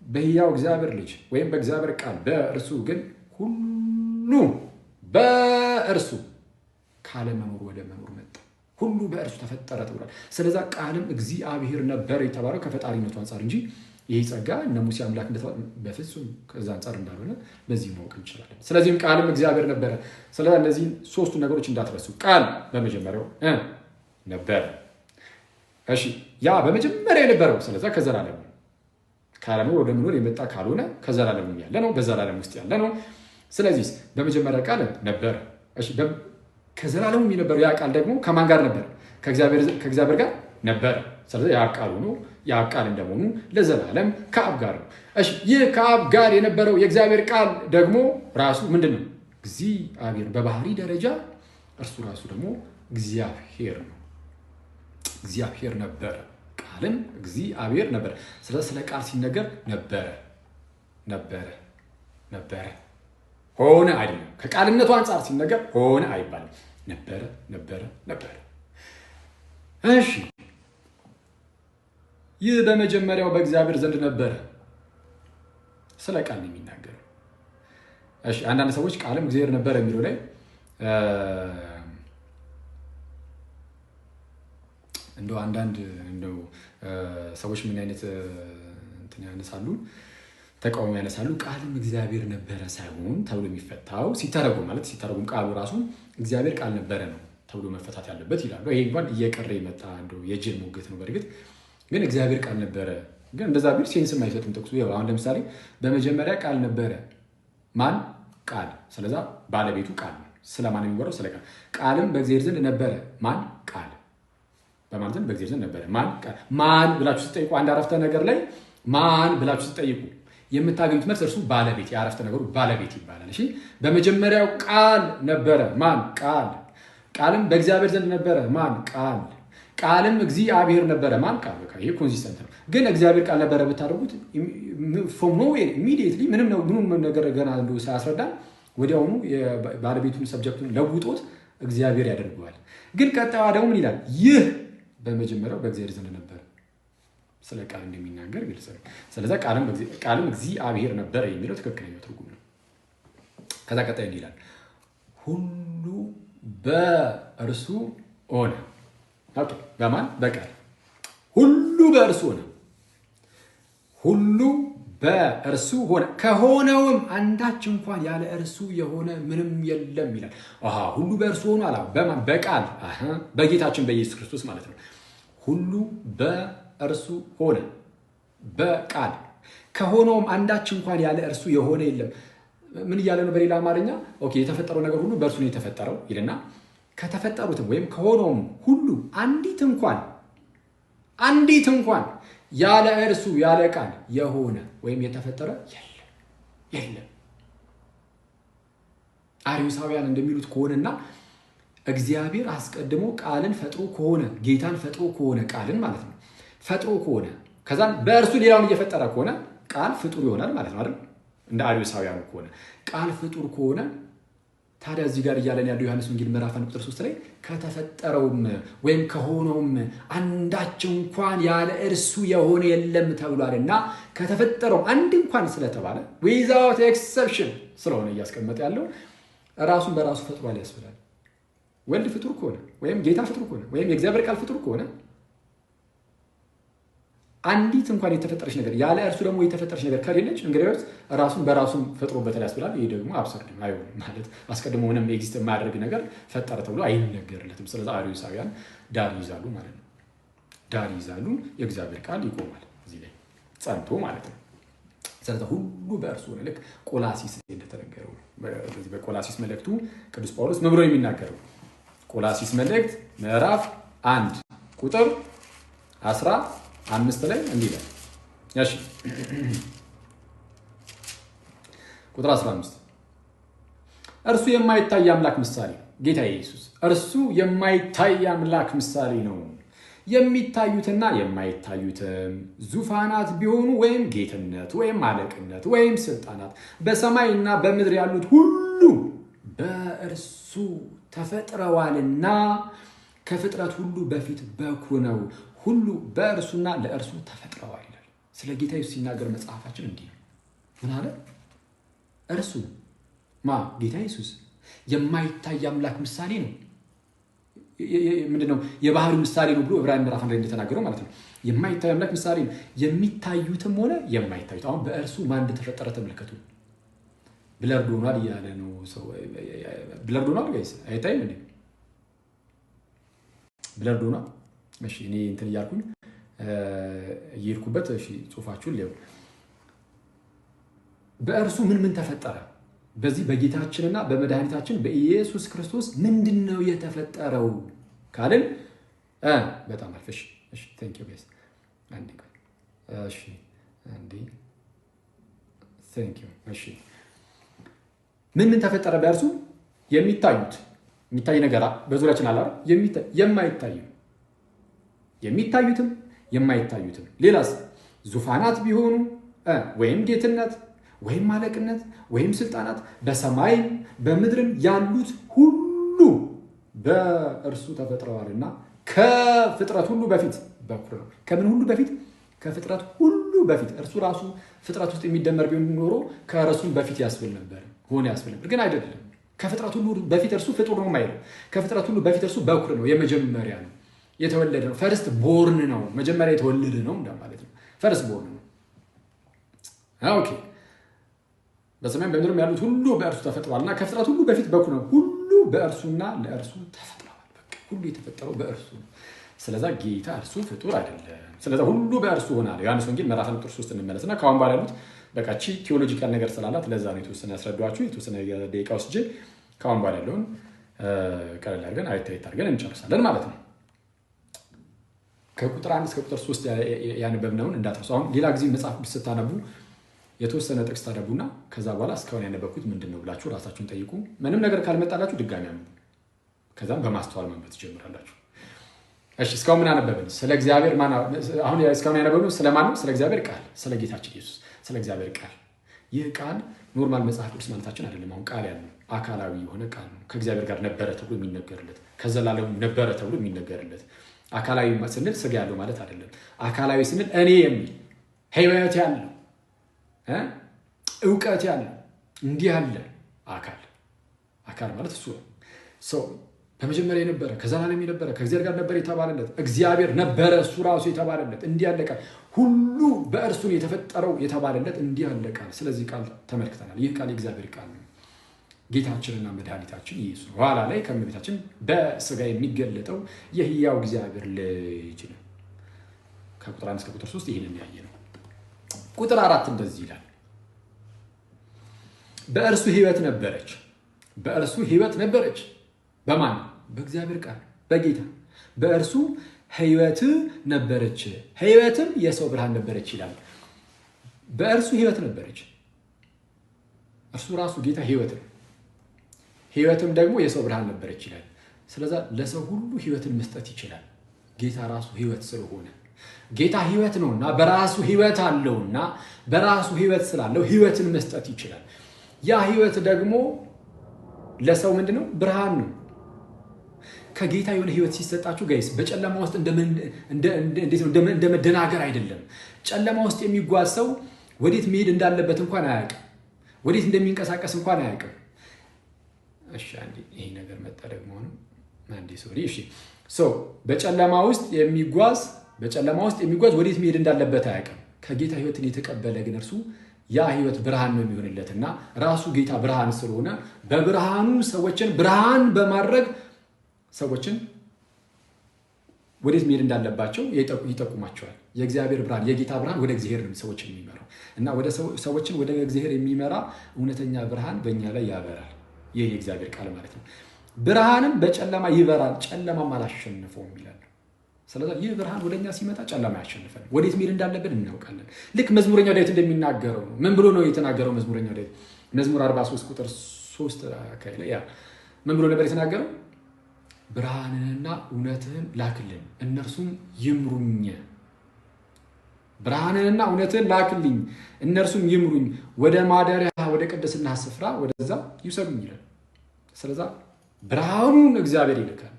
[SPEAKER 2] በሕያው እግዚአብሔር ልጅ ወይም በእግዚአብሔር ቃል በእርሱ ግን ሁሉ በእርሱ ካለመኖር ወደ መኖር መጣ፣ ሁሉ በእርሱ ተፈጠረ ተብሏል። ስለዛ ቃልም እግዚአብሔር ነበር የተባለው ከፈጣሪነቱ አንጻር እንጂ ይህ ጸጋ እነ ሙሴ አምላክ እንደተባለ በፍጹም ከዛ አንጻር እንዳልሆነ በዚህ ማወቅ እንችላለን። ስለዚህም ቃልም እግዚአብሔር ነበረ። ስለዛ እነዚህን ሶስቱ ነገሮች እንዳትረሱ። ቃል በመጀመሪያው ነበረ። እሺ ያ በመጀመሪያ የነበረው ስለዛ ከዘላለም ካለመኖር ወደ መኖር የመጣ ካልሆነ ከዘላለም ያለ ነው፣ በዘላለም ውስጥ ያለ ነው። ስለዚህ በመጀመሪያ ቃል ነበረ። እሺ ከዘላለሙ የነበረው ያ ቃል ደግሞ ከማን ጋር ነበር? ከእግዚአብሔር ጋር ነበረ። ስለዚህ ያ ቃል ሆኖ ያ ቃል እንደመሆኑ ለዘላለም ከአብ ጋር ነው። እሺ ይህ ከአብ ጋር የነበረው የእግዚአብሔር ቃል ደግሞ ራሱ ምንድን ነው? እግዚአብሔር። በባህሪ ደረጃ እርሱ ራሱ ደግሞ እግዚአብሔር ነው። እግዚአብሔር ነበረ፣ ቃልም እግዚአብሔር ነበረ። ስለዚህ ስለ ቃል ሲነገር ነበረ ነበረ ነበረ ሆነ አይደለም። ከቃልነቱ አንጻር ሲነገር ሆነ አይባልም። ነበረ ነበረ ነበረ። እሺ ይህ በመጀመሪያው በእግዚአብሔር ዘንድ ነበረ። ስለ ቃል ነው የሚናገረው። እሺ አንዳንድ ሰዎች ቃልም እግዚአብሔር ነበረ የሚለው ላይ እንደው አንዳንድ እንደው ሰዎች ምን አይነት እንትን ያነሳሉ፣ ተቃውሞ ያነሳሉ። ቃልም እግዚአብሔር ነበረ ሳይሆን ተብሎ የሚፈታው ሲተረጎም ማለት ሲተረጎም ቃሉ ራሱ እግዚአብሔር ቃል ነበረ ነው ተብሎ መፈታት ያለበት ይላሉ። ይሄ እንኳን እየቀረ የመጣ እንደው የጅል ሙግት ነው። በእርግጥ ግን እግዚአብሔር ቃል ነበረ ግን እንደዛ ቢል sense ም አይሰጥም ጥቅሱ። ይኸው አሁን ለምሳሌ በመጀመሪያ ቃል ነበረ። ማን ቃል? ስለዛ ባለቤቱ ቃል ነው። ስለማን የሚወራው? ስለ ቃል። ቃልም በእግዚአብሔር ዘንድ ነበረ። ማን ቃል? በማን ዘንድ? በእግዚአብሔር ዘንድ ነበረ። ማን ቃል? ማን ብላችሁ ስትጠይቁ አንድ አረፍተ ነገር ላይ ማን ብላችሁ ስትጠይቁ የምታገኙት መልስ እርሱ ባለቤት፣ የአረፍተ ነገሩ ባለቤት ይባላል። እሺ በመጀመሪያው ቃል ነበረ። ማን ቃል? ቃልም በእግዚአብሔር ዘንድ ነበረ። ማን ቃል? ቃልም እግዚአብሔር ነበረ። ማን ቃል? በቃ ይሄ consistent ነው። ግን እግዚአብሔር ቃል ነበረ ብታደርጉት from nowhere immediately ምንም ምንም ነገር ገና እንደው ሳያስረዳ ወዲያውኑ ባለቤቱን subject ኡን ለውጦት እግዚአብሔር ያደርገዋል። ግን ቀጣዩ ደግሞ ምን ይላል? ይህ በመጀመሪያው በእግዚአብሔር ዘንድ ነበረ። ስለ ቃል እንደሚናገር ግልጽ ነው። ስለዚ ቃልም እግዚአብሔር ነበረ የሚለው ትክክለኛው ትርጉም ነው። ከዛ ቀጣይ እንዲህ ይላል፣ ሁሉ በእርሱ ሆነ። Okay፣ በማን? በቃል። ሁሉ በእርሱ ሆነ። ሁሉ በእርሱ ሆነ፣ ከሆነውም አንዳች እንኳን ያለ እርሱ የሆነ ምንም የለም ይላል። ሁሉ በእርሱ ሆኖ አላ በማን? በቃል፣ በጌታችን በኢየሱስ ክርስቶስ ማለት ነው። ሁሉ በእርሱ ሆነ በቃል፣ ከሆነውም አንዳች እንኳን ያለ እርሱ የሆነ የለም። ምን እያለ ነው? በሌላ አማርኛ okay፣ የተፈጠረው ነገር ሁሉ በእርሱ ነው የተፈጠረው ይልና ከተፈጠሩትም ወይም ከሆነውም ሁሉ አንዲት እንኳን ያለ እርሱ ያለ ቃል የሆነ ወይም የተፈጠረ የለም የለም። አርዮሳውያን እንደሚሉት ከሆነና እግዚአብሔር አስቀድሞ ቃልን ፈጥሮ ከሆነ፣ ጌታን ፈጥሮ ከሆነ፣ ቃልን ማለት ነው፣ ፈጥሮ ከሆነ፣ ከዛም በእርሱ ሌላውን እየፈጠረ ከሆነ ቃል ፍጡር ይሆናል ማለት ነው አይደል? እንደ አርዮሳውያኑ ከሆነ ቃል ፍጡር ከሆነ ታዲያ እዚህ ጋር እያለን ያለው ዮሐንስ ወንጌል ምዕራፍ 1 ቁጥር 3 ላይ ከተፈጠረውም ወይም ከሆነውም አንዳች እንኳን ያለ እርሱ የሆነ የለም ተብሏል እና ከተፈጠረው አንድ እንኳን ስለተባለ without exception ስለሆነ እያስቀመጠ ያለው ራሱን በራሱ ፈጥሯል ያስብላል። ወልድ ፍጡር ከሆነ ወይም ጌታ ፍጡር ከሆነ ወይም የእግዚአብሔር ቃል ፍጡር ከሆነ አንዲት እንኳን የተፈጠረች ነገር ያለ እርሱ ደግሞ የተፈጠረች ነገር ከሌለች እንግዲያውስ ራሱን በራሱን ፈጥሮበታል ያስብላል። ይህ ደግሞ absurd አይሆንም። ማለት አስቀድሞ ምንም exist የማያደርግ ነገር ፈጠረ ተብሎ አይነገርለትም። ስለዚህ አርዮሳውያን ዳር ይይዛሉ ማለት ነው። ዳር ይይዛሉ። የእግዚአብሔር ቃል ይቆማል እዚህ ላይ ጸንቶ ማለት ነው። ስለዚህ ሁሉ በእርሱ ሆነ። ልክ ቆላሲስ እንደተነገረው በዚህ በቆላሲስ መልእክቱ ቅዱስ ጳውሎስ ምን ብሎ የሚናገረው? ቆላሲስ መልእክት ምዕራፍ 1 ቁጥር 15 ላይ እንዲህ ይላል። እሺ፣ ቁጥር 15፣ እርሱ የማይታይ አምላክ ምሳሌ ነው። ጌታ ኢየሱስ እርሱ የማይታይ አምላክ ምሳሌ ነው። የሚታዩትና የማይታዩትም ዙፋናት ቢሆኑ ወይም ጌትነት ወይም አለቅነት ወይም ስልጣናት በሰማይና በምድር ያሉት ሁሉ በእርሱ ተፈጥረዋልና ከፍጥረት ሁሉ በፊት በኩር ነው። ሁሉ በእርሱና ለእርሱ ተፈጥረዋል ይላል። ስለ ጌታ ኢየሱስ ሲናገር መጽሐፋችን እንዲህ ነው። ምን አለ? እርሱ ማ? ጌታ ኢየሱስ የማይታይ አምላክ ምሳሌ ነው። ምንድነው? የባህሪው ምሳሌ ነው ብሎ ዕብራውያን ምዕራፍ 1 ላይ እንደተናገረው ማለት ነው። የማይታይ አምላክ ምሳሌ ነው። የሚታዩትም ሆነ የማይታዩት። አሁን በእርሱ ማን እንደተፈጠረ ተመልከቱ። Blurred ሆኗል እያለ ነው ሰው። Blurred ሆኗል guys፣ አይታይም እንዴ? Blurred ሆኗል። እሺ፣ እኔ እንትን እያልኩኝ እየሄድኩበት፣ እሺ፣ ጽሁፋችሁን ሊያው። በእርሱ ምን ምን ተፈጠረ? በዚህ በጌታችንና በመድኃኒታችን በኢየሱስ ክርስቶስ ምንድን ነው የተፈጠረው ካልን በጣም አሪፍ። እሺ እሺ፣ thank you guys። አንዴ ቆይ። እሺ አንዴ፣ thank you። እሺ፣ ምን ምን ተፈጠረ በእርሱ? የሚታዩት፣ የሚታይ ነገር በዙሪያችን አለ አይደል? የማይታዩ፣ የሚታዩትም የማይታዩትም። ሌላስ? ዙፋናት ቢሆኑ ወይም ጌትነት ወይም አለቅነት ወይም ስልጣናት በሰማይም በምድርም ያሉት ሁሉ በእርሱ ተፈጥረዋልና ከፍጥረት ሁሉ በፊት በኩር ነው። ከምን ሁሉ በፊት? ከፍጥረት ሁሉ በፊት። እርሱ ራሱ ፍጥረት ውስጥ የሚደመር ቢሆን ኖሮ ከእርሱም በፊት ያስብል ነበር፣ ሆነ ያስብል ነበር። ግን አይደለም። ከፍጥረት ሁሉ በፊት እርሱ ፍጡር ነው አይልም። ከፍጥረት ሁሉ በፊት እርሱ በኩር ነው፣ የመጀመሪያ ነው፣ የተወለደ ነው። First born ነው፣ መጀመሪያ የተወለደ ነው እንደማለት ነው። First born ነው። Okay፣ በሰማይም በምድርም ያሉት ሁሉ በእርሱ ተፈጥረዋል እና ከፍጥረት ሁሉ በፊት በኩር ነው። ሁሉ በእርሱና ለእርሱ ተፈጥረዋል። በቃ ሁሉ የተፈጠረው በእርሱ ነው። ስለዛ ጌታ እርሱ ፍጡር አይደለም። ስለዛ ሁሉ በእርሱ ሆናል። ዮሐንስ ወንጌል ምዕራፍ 1 ቁጥር 3 እንመለስና ከአሁን በኋላ ያሉት በቃ ቺ theological ነገር ስላላት ለዛ ነው የተወሰነ ያስረዷችሁ። የተወሰነ ደቂቃ ወስጄ ከአሁን በኋላ ያለውን ቀለል አድርገን አየት አየት አድርገን እንጨርሳለን ማለት ነው። ከቁጥር 1 እስከ ቁጥር 3 ያነበብነውን እንዳትረሱ። አሁን ሌላ ጊዜ መጽሐፍ ቅዱስ ስታነቡ የተወሰነ ጥቅስ ታነቡና ከዛ በኋላ እስካሁን ያነበብኩት ምንድን ነው ብላችሁ ራሳችሁን ጠይቁ። ምንም ነገር ካልመጣላችሁ ድጋሚ አንብቡ። ከዛም በማስተዋል ማንበብ ትጀምራላችሁ። እሺ፣ እስካሁን ምን አነበብን? ስለ እግዚአብሔር። አሁን እስካሁን ያነበብነው ስለማን ነው? ስለ እግዚአብሔር ቃል፣ ስለ ጌታችን ኢየሱስ፣ ስለ እግዚአብሔር ቃል። ይህ ቃል normal መጽሐፍ ቅዱስ ማለታችን አይደለም። አሁን ቃል ያልነው አካላዊ የሆነ ቃል ነው። ከእግዚአብሔር ጋር ነበረ ተብሎ የሚነገርለት፣ ከዘላለሙ ነበረ ተብሎ የሚነገርለት። አካላዊ ስንል ስጋ ያለው ማለት አይደለም። አካላዊ ስንል እኔ የሚል፣ ሕይወት ያለው፣ እውቀት ያለው፣ እንዲህ ያለ አካል፣ አካል ማለት እሱ ነው። በመጀመሪያ የነበረ ከዘላለም የነበረ ከእግዚአብሔር ጋር ነበር የተባለለት እግዚአብሔር ነበረ እሱ ራሱ የተባለለት እንዲህ ያለ ቃል ሁሉ በእርሱ የተፈጠረው የተባለለት እንዲህ ያለ ቃል። ስለዚህ ቃል ተመልክተናል። ይህ ቃል የእግዚአብሔር ቃል ነው። ጌታችንና መድኃኒታችን ኢየሱስ ነው። ኋላ ላይ ከእመቤታችን በስጋ የሚገለጠው የሕያው እግዚአብሔር ልጅ ነው። ከቁጥር 1 እስከ ቁጥር 3 ይህንን ያየ ነው። ቁጥር 4 እንደዚህ ይላል፣ በእርሱ ሕይወት ነበረች። በእርሱ ሕይወት ነበረች። በማን? በእግዚአብሔር ቃል፣ በጌታ። በእርሱ ሕይወት ነበረች፣ ሕይወትም የሰው ብርሃን ነበረች ይላል። በእርሱ ሕይወት ነበረች። እርሱ ራሱ ጌታ ሕይወት ነው። ሕይወትም ደግሞ የሰው ብርሃን ነበረች ይላል። ስለዛ ለሰው ሁሉ ሕይወትን መስጠት ይችላል። ጌታ ራሱ ሕይወት ስለሆነ ጌታ ሕይወት ነውና በራሱ ሕይወት አለውና በራሱ ሕይወት ስላለው ሕይወትን መስጠት ይችላል። ያ ሕይወት ደግሞ ለሰው ምንድነው? ብርሃን ነው። ከጌታ የሆነ ሕይወት ሲሰጣችሁ guys በጨለማ ውስጥ እንደ መደናገር አይደለም። ጨለማ ውስጥ የሚጓዝ ሰው ወዴት መሄድ እንዳለበት እንኳን አያውቅም። ወዴት እንደሚንቀሳቀስ እንኳን አያውቅም። እሺ አንዴ ይሄ ነገር መጣ ደግሞ ነው። አንዴ sorry። እሺ so በጨለማ ውስጥ የሚጓዝ ወዴት መሄድ እንዳለበት አያውቅም። ከጌታ ሕይወትን የተቀበለ ግን እርሱ ያ ሕይወት ብርሃን ነው የሚሆንለትና ራሱ ጌታ ብርሃን ስለሆነ በብርሃኑ ሰዎችን ብርሃን በማድረግ ሰዎችን ወዴት መሄድ እንዳለባቸው ይጠቁማቸዋል። የእግዚአብሔር ብርሃን የጌታ ብርሃን ወደ እግዚአብሔር ነው ሰዎችን የሚመራው እና ወደ ሰዎችን ወደ እግዚአብሔር የሚመራ እውነተኛ ብርሃን በእኛ ላይ ያበራል። ይህ የእግዚአብሔር ቃል ማለት ነው። ብርሃንም በጨለማ ይበራል፣ ጨለማም አላሸነፈውም ይላል። ስለዚህ ይህ ብርሃን ወደኛ ሲመጣ ጨለማ ያሸንፈን። ወዴት መሄድ እንዳለብን እናውቃለን። ልክ መዝሙረኛው ዳዊት እንደሚናገረው ነው። ምን ብሎ ነው የተናገረው መዝሙረኛው ዳዊት? መዝሙር 43 ቁጥር 3 አካባቢ ላይ ያ ምን ብሎ ነበር የተናገረው? ብርሃንንና እውነትህን ላክልን እነርሱም ይምሩኝ። ብርሃንንና እውነትህን ላክልኝ እነርሱም ይምሩኝ፣ ወደ ማደሪያ ወደ ቅድስና ስፍራ ወደዛ ይውሰዱኝ ይላል። ስለዛ ብርሃኑን እግዚአብሔር ይልካል።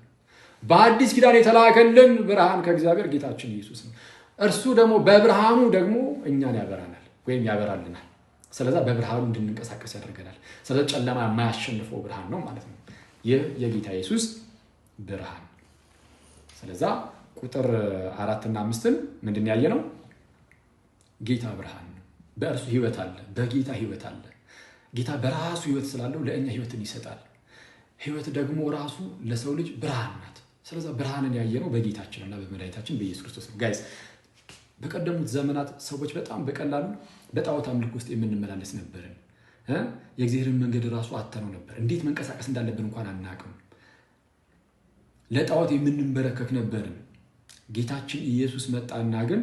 [SPEAKER 2] በአዲስ ኪዳን የተላከልን ብርሃን ከእግዚአብሔር ጌታችን ኢየሱስ ነው። እርሱ ደግሞ በብርሃኑ ደግሞ እኛን ያበራናል ወይም ያበራልናል። ስለዛ በብርሃኑ እንድንንቀሳቀስ ያደርገናል። ስለዛ ጨለማ የማያሸንፈው ብርሃን ነው ማለት ነው። ይህ የጌታ ኢየሱስ ብርሃን። ስለዛ ቁጥር 4 እና 5ን ምንድን ያየነው? ጌታ ብርሃን ነው። በእርሱ ሕይወት አለ። በጌታ ሕይወት አለ። ጌታ በራሱ ሕይወት ስላለው ለእኛ ሕይወትን ይሰጣል። ሕይወት ደግሞ ራሱ ለሰው ልጅ ብርሃን ናት። ስለዛ ብርሃንን ያየነው በጌታችንና በመድኃኒታችን በኢየሱስ ክርስቶስ ነው። guys በቀደሙት ዘመናት ሰዎች በጣም በቀላሉ በጣዖት አምልኮ ውስጥ የምንመላለስ ነበርን። የእግዚአብሔርን መንገድ ራሱ አተነው ነበር። እንዴት መንቀሳቀስ እንዳለብን እንኳን አናውቅም። ለጣዖት የምንንበረከክ ነበርን። ጌታችን ኢየሱስ መጣና ግን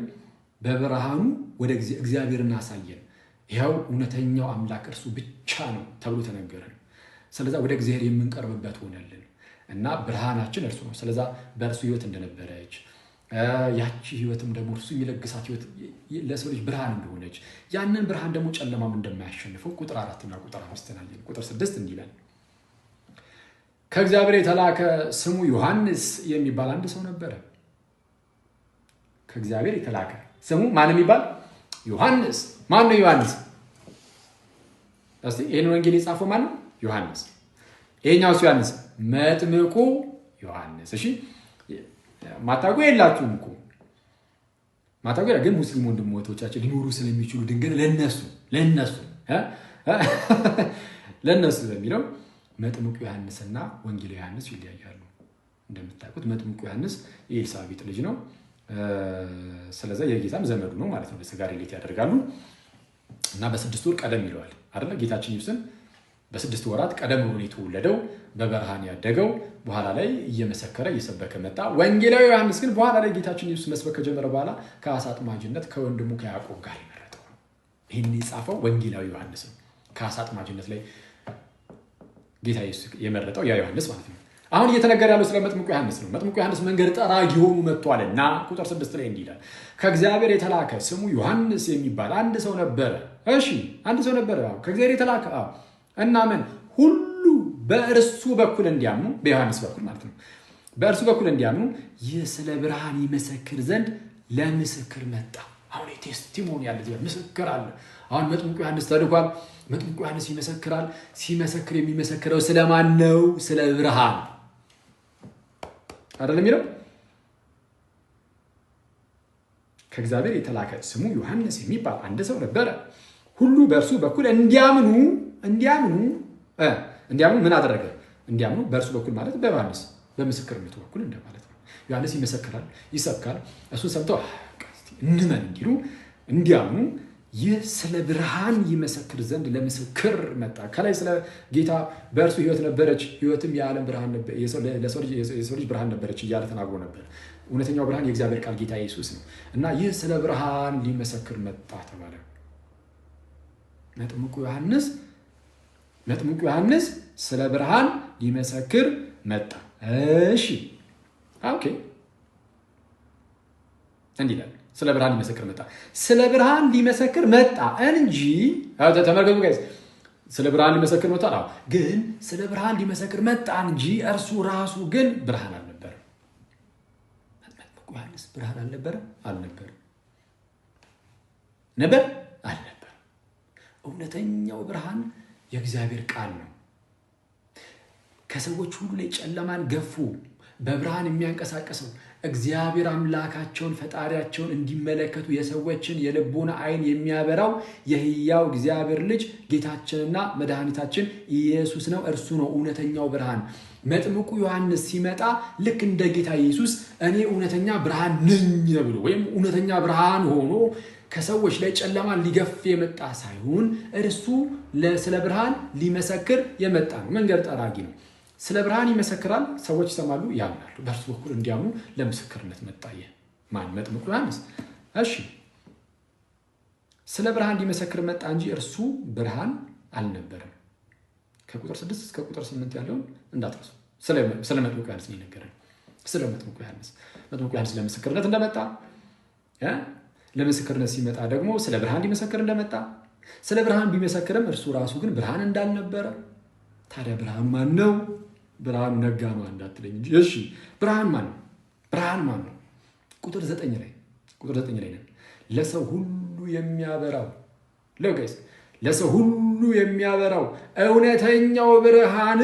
[SPEAKER 2] በብርሃኑ ወደ እግዚአብሔርን አሳየን። ይኸው እውነተኛው አምላክ እርሱ ብቻ ነው ተብሎ ተነገረን። ስለዛ ወደ እግዚአብሔር የምንቀርብበት ሆነልን እና ብርሃናችን እርሱ ነው። ስለዛ በእርሱ ሕይወት እንደነበረች ያቺ ሕይወትም ደግሞ እርሱ የሚለግሳት ሕይወት ለሰው ልጅ ብርሃን እንደሆነች ያንን ብርሃን ደግሞ ጨለማም እንደማያሸንፈው ቁጥር 4 እና ቁጥር 5 አየን። ቁጥር 6 እንዲህ ይላል፣ ከእግዚአብሔር የተላከ ስሙ ዮሐንስ የሚባል አንድ ሰው ነበረ። ከእግዚአብሔር የተላከ ስሙ ማን የሚባል? ዮሐንስ። ማን ነው ዮሐንስ? እስቲ ይሄን ወንጌል የጻፈው ማን ነው? ዮሐንስ። ይሄኛውስ ዮሐንስ መጥምቁ ዮሐንስ። እሺ ማታውቁ የላችሁም እኮ ማታውቁ፣ ግን ሙስሊም ወንድሞቻችን ሊኖሩ ስለሚችሉ ድንገት ለነሱ ለነሱ ለነሱ በሚለው መጥምቁ ዮሐንስና ወንጌል ዮሐንስ ይለያያሉ። እንደምታውቁት መጥምቁ ዮሐንስ የኤልሳቤጥ ልጅ ነው። ስለዛ የጌታም ዘመዱ ነው ማለት ነው። በስጋ relate ያደርጋሉ እና በ6 ወር ቀደም ይለዋል አይደለ? ጌታችን ኢየሱስን በ6 ወራት ቀደም ብሎ የተወለደው በበረሃን ያደገው በኋላ ላይ እየመሰከረ እየሰበከ መጣ። ወንጌላዊ ዮሐንስ ግን በኋላ ላይ ጌታችን ኢየሱስ መስበክ ከጀመረ በኋላ ከዓሣ አጥማጅነት ከወንድሙ ከያዕቆብ ጋር የመረጠው ነው። ይህን የጻፈው ወንጌላዊ ዮሐንስ ነው። ከዓሣ አጥማጅነት ላይ ጌታ ኢየሱስ የመረጠው ያ ዮሐንስ ማለት ነው። አሁን እየተነገረ ያለው ስለ መጥምቁ ዮሐንስ ነው። መጥምቁ ዮሐንስ መንገድ ጠራጊ ሆኖ መጥቷልና ቁጥር 6 ላይ እንዲህ ይላል፣ ከእግዚአብሔር የተላከ ስሙ ዮሐንስ የሚባል አንድ ሰው ነበረ። እሺ አንድ ሰው ነበረ፣ ከእግዚአብሔር የተላከ እና ምን ሁሉ በእርሱ በኩል እንዲያምኑ፣ በዮሐንስ በኩል ማለት ነው፣ በእርሱ በኩል እንዲያምኑ ይህ ስለ ብርሃን ይመሰክር ዘንድ ለምስክር መጣ። አሁን testimony ያለ ምስክር አለ። አሁን መጥምቁ ዮሐንስ ተልኳል። መጥምቁ ዮሐንስ ይመሰክራል። ሲመሰክር የሚመሰክረው ስለማን ነው? ስለ ብርሃን። አይደለም የሚለው? ከእግዚአብሔር የተላከ ስሙ ዮሐንስ የሚባል አንድ ሰው ነበረ። ሁሉ በእርሱ በኩል እንዲያምኑ እንዲያምኑ እንዲያምኑ ምን አደረገ? እንዲያምኑ በእርሱ በኩል ማለት በዮሐንስ በምስክርነቱ በኩል እንደማለት ነው። ዮሐንስ ይመሰክራል፣ ይሰብካል። እሱን ሰምተው እንመን እንዲሉ እንዲያምኑ ይህ ስለ ብርሃን ይመሰክር ዘንድ ለምስክር መጣ። ከላይ ስለ ጌታ በእርሱ ሕይወት ነበረች፣ ሕይወትም የዓለም ብርሃን ለሰው ልጅ ብርሃን ነበረች እያለ ተናግሮ ነበር። እውነተኛው ብርሃን የእግዚአብሔር ቃል ጌታ ኢየሱስ ነው እና ይህ ስለ ብርሃን ሊመሰክር መጣ ተባለ። መጥምቁ ዮሐንስ ስለ ብርሃን ሊመሰክር መጣ። እሺ okay፣ እንዲህ ይላል። ስለ ብርሃን ሊመሰክር መጣ። ስለ ብርሃን ሊመሰክር መጣ እንጂ ተመልከቱ guys፣ ስለ ብርሃን ሊመሰክር መጣ። አዎ፣ ግን ስለ ብርሃን ሊመሰክር መጣ እንጂ እርሱ ራሱ ግን ብርሃን አልነበረም። መጥምቁ ዮሐንስ ብርሃን አልነበረ? አልነበረም። ነበር? አልነበረም። እውነተኛው ብርሃን የእግዚአብሔር ቃል ነው። ከሰዎች ሁሉ ላይ ጨለማን ገፉ በብርሃን የሚያንቀሳቀሰው እግዚአብሔር አምላካቸውን ፈጣሪያቸውን እንዲመለከቱ የሰዎችን የልቦና ዓይን የሚያበራው የሕያው እግዚአብሔር ልጅ ጌታችንና መድኃኒታችን ኢየሱስ ነው። እርሱ ነው እውነተኛው ብርሃን። መጥምቁ ዮሐንስ ሲመጣ ልክ እንደ ጌታ ኢየሱስ እኔ እውነተኛ ብርሃን ነኝ ብሎ ወይም እውነተኛ ብርሃን ሆኖ ከሰዎች ላይ ጨለማን ሊገፍ የመጣ ሳይሆን እርሱ ስለ ብርሃን ሊመሰክር የመጣ ነው። መንገድ ጠራጊ ነው። ስለ ብርሃን ይመሰክራል፣ ሰዎች ይሰማሉ፣ ያምናሉ። በእርሱ በኩል እንዲያምኑ ለምስክርነት መጣ። ማን? መጥምቁ ዮሐንስ። እሺ፣ ስለ ብርሃን ሊመሰክር መጣ እንጂ እርሱ ብርሃን አልነበረም። ከቁጥር 6 እስከ ቁጥር 8 ያለውን እንዳትረሱ። ስለ መጥምቁ ዮሐንስ ነው የነገረን። ስለ መጥምቁ ዮሐንስ መጥምቁ ዮሐንስ ለምስክርነት እንደመጣ፣ ለምስክርነት ሲመጣ ደግሞ ስለ ብርሃን ሊመሰክር እንደመጣ፣ ስለ ብርሃን ቢመሰክርም እርሱ ራሱ ግን ብርሃን እንዳልነበረ። ታዲያ ብርሃኑ ማን ነው? ብርሃኑ ነጋ ነው እንዳትለኝ እንጂ። እሺ ብርሃን ማን ነው? ብርሃን ማን ነው? ቁጥር 9 ላይ ቁጥር 9 ላይ ነን። ለሰው ሁሉ የሚያበራው ለጋይስ ለሰው ሁሉ የሚያበራው እውነተኛው ብርሃን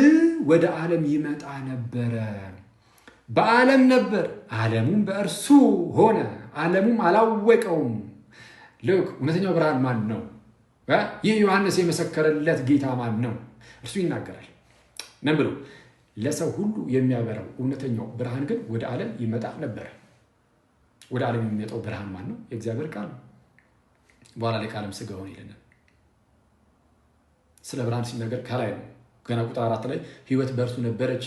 [SPEAKER 2] ወደ ዓለም ይመጣ ነበረ። በዓለም ነበር፣ ዓለሙም በእርሱ ሆነ፣ ዓለሙም አላወቀውም። ልክ እውነተኛው ብርሃን ማን ነው? ይህ ዮሐንስ የመሰከረለት ጌታ ማን ነው? እርሱ ይናገራል። ምን ብሎ? ለሰው ሁሉ የሚያበራው እውነተኛው ብርሃን ግን ወደ ዓለም ይመጣ ነበረ። ወደ ዓለም የሚመጣው ብርሃን ማን ነው? የእግዚአብሔር ቃል ነው። በኋላ ላይ ቃልም ሥጋ ሆነ ይለናል። ስለ ብርሃን ሲናገር ከላይ ነው። ገና ቁጥር 4 ላይ ሕይወት በእርሱ ነበረች፣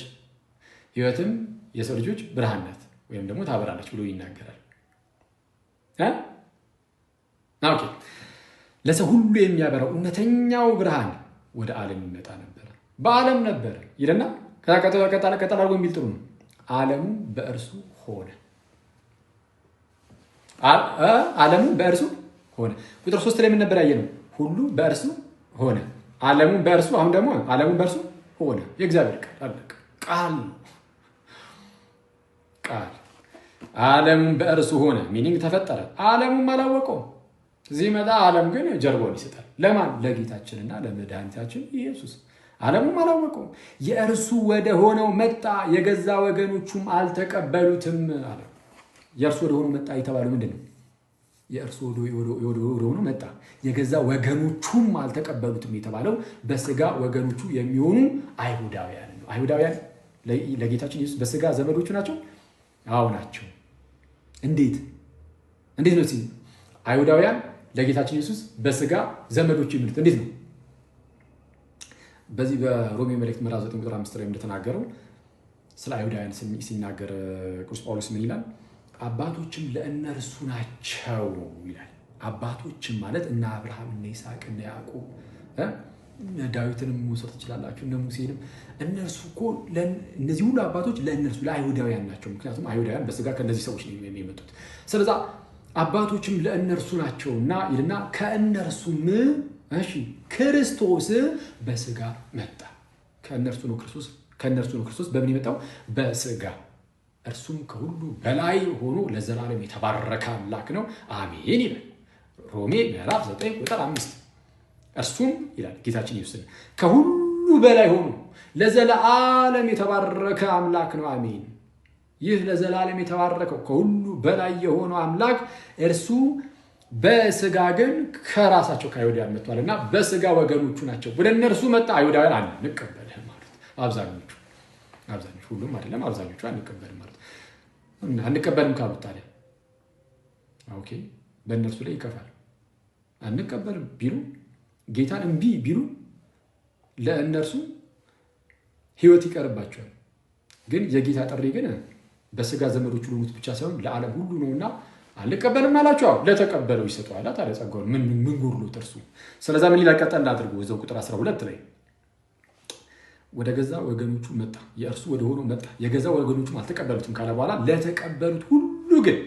[SPEAKER 2] ሕይወትም የሰው ልጆች ብርሃን ናት ወይም ደግሞ ታበራለች ብሎ ይናገራል። okay፣ ለሰው ሁሉ የሚያበራው እውነተኛው ብርሃን ወደ ዓለም ይመጣ ነበረ፣ በዓለም ነበረ ይለና ቀጠል አድርጎ የሚል ጥሩ ነው። ዓለሙ በእርሱ ሆነ፣ ዓለሙ በእርሱ ሆነ። ቁጥር 3 ላይ ምን ነበር ያየነው? ሁሉ በእርሱ ሆነ፣ ዓለሙ በእርሱ። አሁን ደግሞ ዓለሙ በእርሱ ሆነ። የእግዚአብሔር ቃል አለቀ። ቃል ነው ቃል። ዓለሙም በእርሱ ሆነ meaning ተፈጠረ፣ ዓለሙም አላወቀውም። እዚህ መጣ፣ ዓለም ግን ጀርባውን ይሰጣል። ለማን? ለጌታችንና ለመድኃኒታችን ኢየሱስ። ዓለሙም አላወቀውም። የእርሱ ወደ ሆነው መጣ፣ የገዛ ወገኖቹም አልተቀበሉትም አለ። የእርሱ ወደ ሆነው መጣ የተባለው ምንድን ነው? የእርሱ ወደ ሆነው መጣ፣ የገዛ ወገኖቹም አልተቀበሉትም የተባለው በስጋ ወገኖቹ የሚሆኑ አይሁዳውያን ነው። አይሁዳውያን ለጌታችን ኢየሱስ በስጋ ዘመዶቹ ናቸው? አዎ ናቸው። እንዴት እንዴት ነው? አይሁዳውያን ለጌታችን ኢየሱስ በስጋ ዘመዶቹ የሚሉት እንዴት ነው? በዚህ በሮሜ መልእክት ምዕራፍ 9 ቁጥር 5 ላይ እንደተናገረው ስለ አይሁዳውያን ሲናገር ቅዱስ ጳውሎስ ምን ይላል? አባቶችም ለእነርሱ ናቸው ይላል። አባቶችም ማለት እነ አብርሃም፣ እነ ይስሐቅ፣ እነ ያዕቆብ፣ ዳዊትንም መውሰድ ትችላላችሁ፣ እነ ሙሴንም። እነርሱ እኮ እነዚህ ሁሉ አባቶች ለእነርሱ ለአይሁዳውያን ናቸው። ምክንያቱም አይሁዳውያን በስጋ ከእነዚህ ሰዎች ነው የሚመጡት። ስለዛ አባቶችም ለእነርሱ ናቸውና ይልና ከእነርሱም እሺ ክርስቶስ በስጋ መጣ። ከእነርሱ ነው ክርስቶስ፣ ከእነርሱ ነው ክርስቶስ በምን የመጣው? በስጋ። እርሱም ከሁሉ በላይ ሆኖ ለዘላለም የተባረከ አምላክ ነው አሜን ይላል ሮሜ ምዕራፍ 9 ቁጥር 5። እርሱም ይላል ጌታችን ኢየሱስ ከሁሉ በላይ ሆኖ ለዘላለም የተባረከ አምላክ ነው አሜን። ይህ ለዘላለም የተባረከው ከሁሉ በላይ የሆነው አምላክ እርሱ በስጋ ግን ከራሳቸው ከአይሁዳውያን መጥቷል እና በስጋ ወገኖቹ ናቸው። ወደ እነርሱ መጣ። አይሁዳውያን አንቀበልህም አሉት። አብዛኞቹ ሁሉም አይደለም፣ አብዛኞቹ አንቀበልም አሉት። አንቀበልም ካሉት ታዲያ okay፣ በእነርሱ ላይ ይከፋል። አንቀበልም ቢሉ ጌታን እምቢ ቢሉ ለእነርሱ ሕይወት ይቀርባቸዋል። ግን የጌታ ጥሪ ግን በስጋ ዘመዶቹ ለሆኑት ብቻ ሳይሆን ለዓለም ሁሉ ነውና አንቀበልም አላቸው። ለተቀበለው ይሰጠዋል። ታዲያ ጸጋውን ምን ጎድሎት እርሱ? ስለዛ ምን ይላል? ቀጠል አድርጎ እዛው ቁጥር 12 ላይ ወደ ገዛ ወገኖቹ መጣ፣ የእርሱ ወደ ሆነው መጣ፣ የገዛ ወገኖቹም አልተቀበሉትም ካለ በኋላ ለተቀበሉት ሁሉ ግን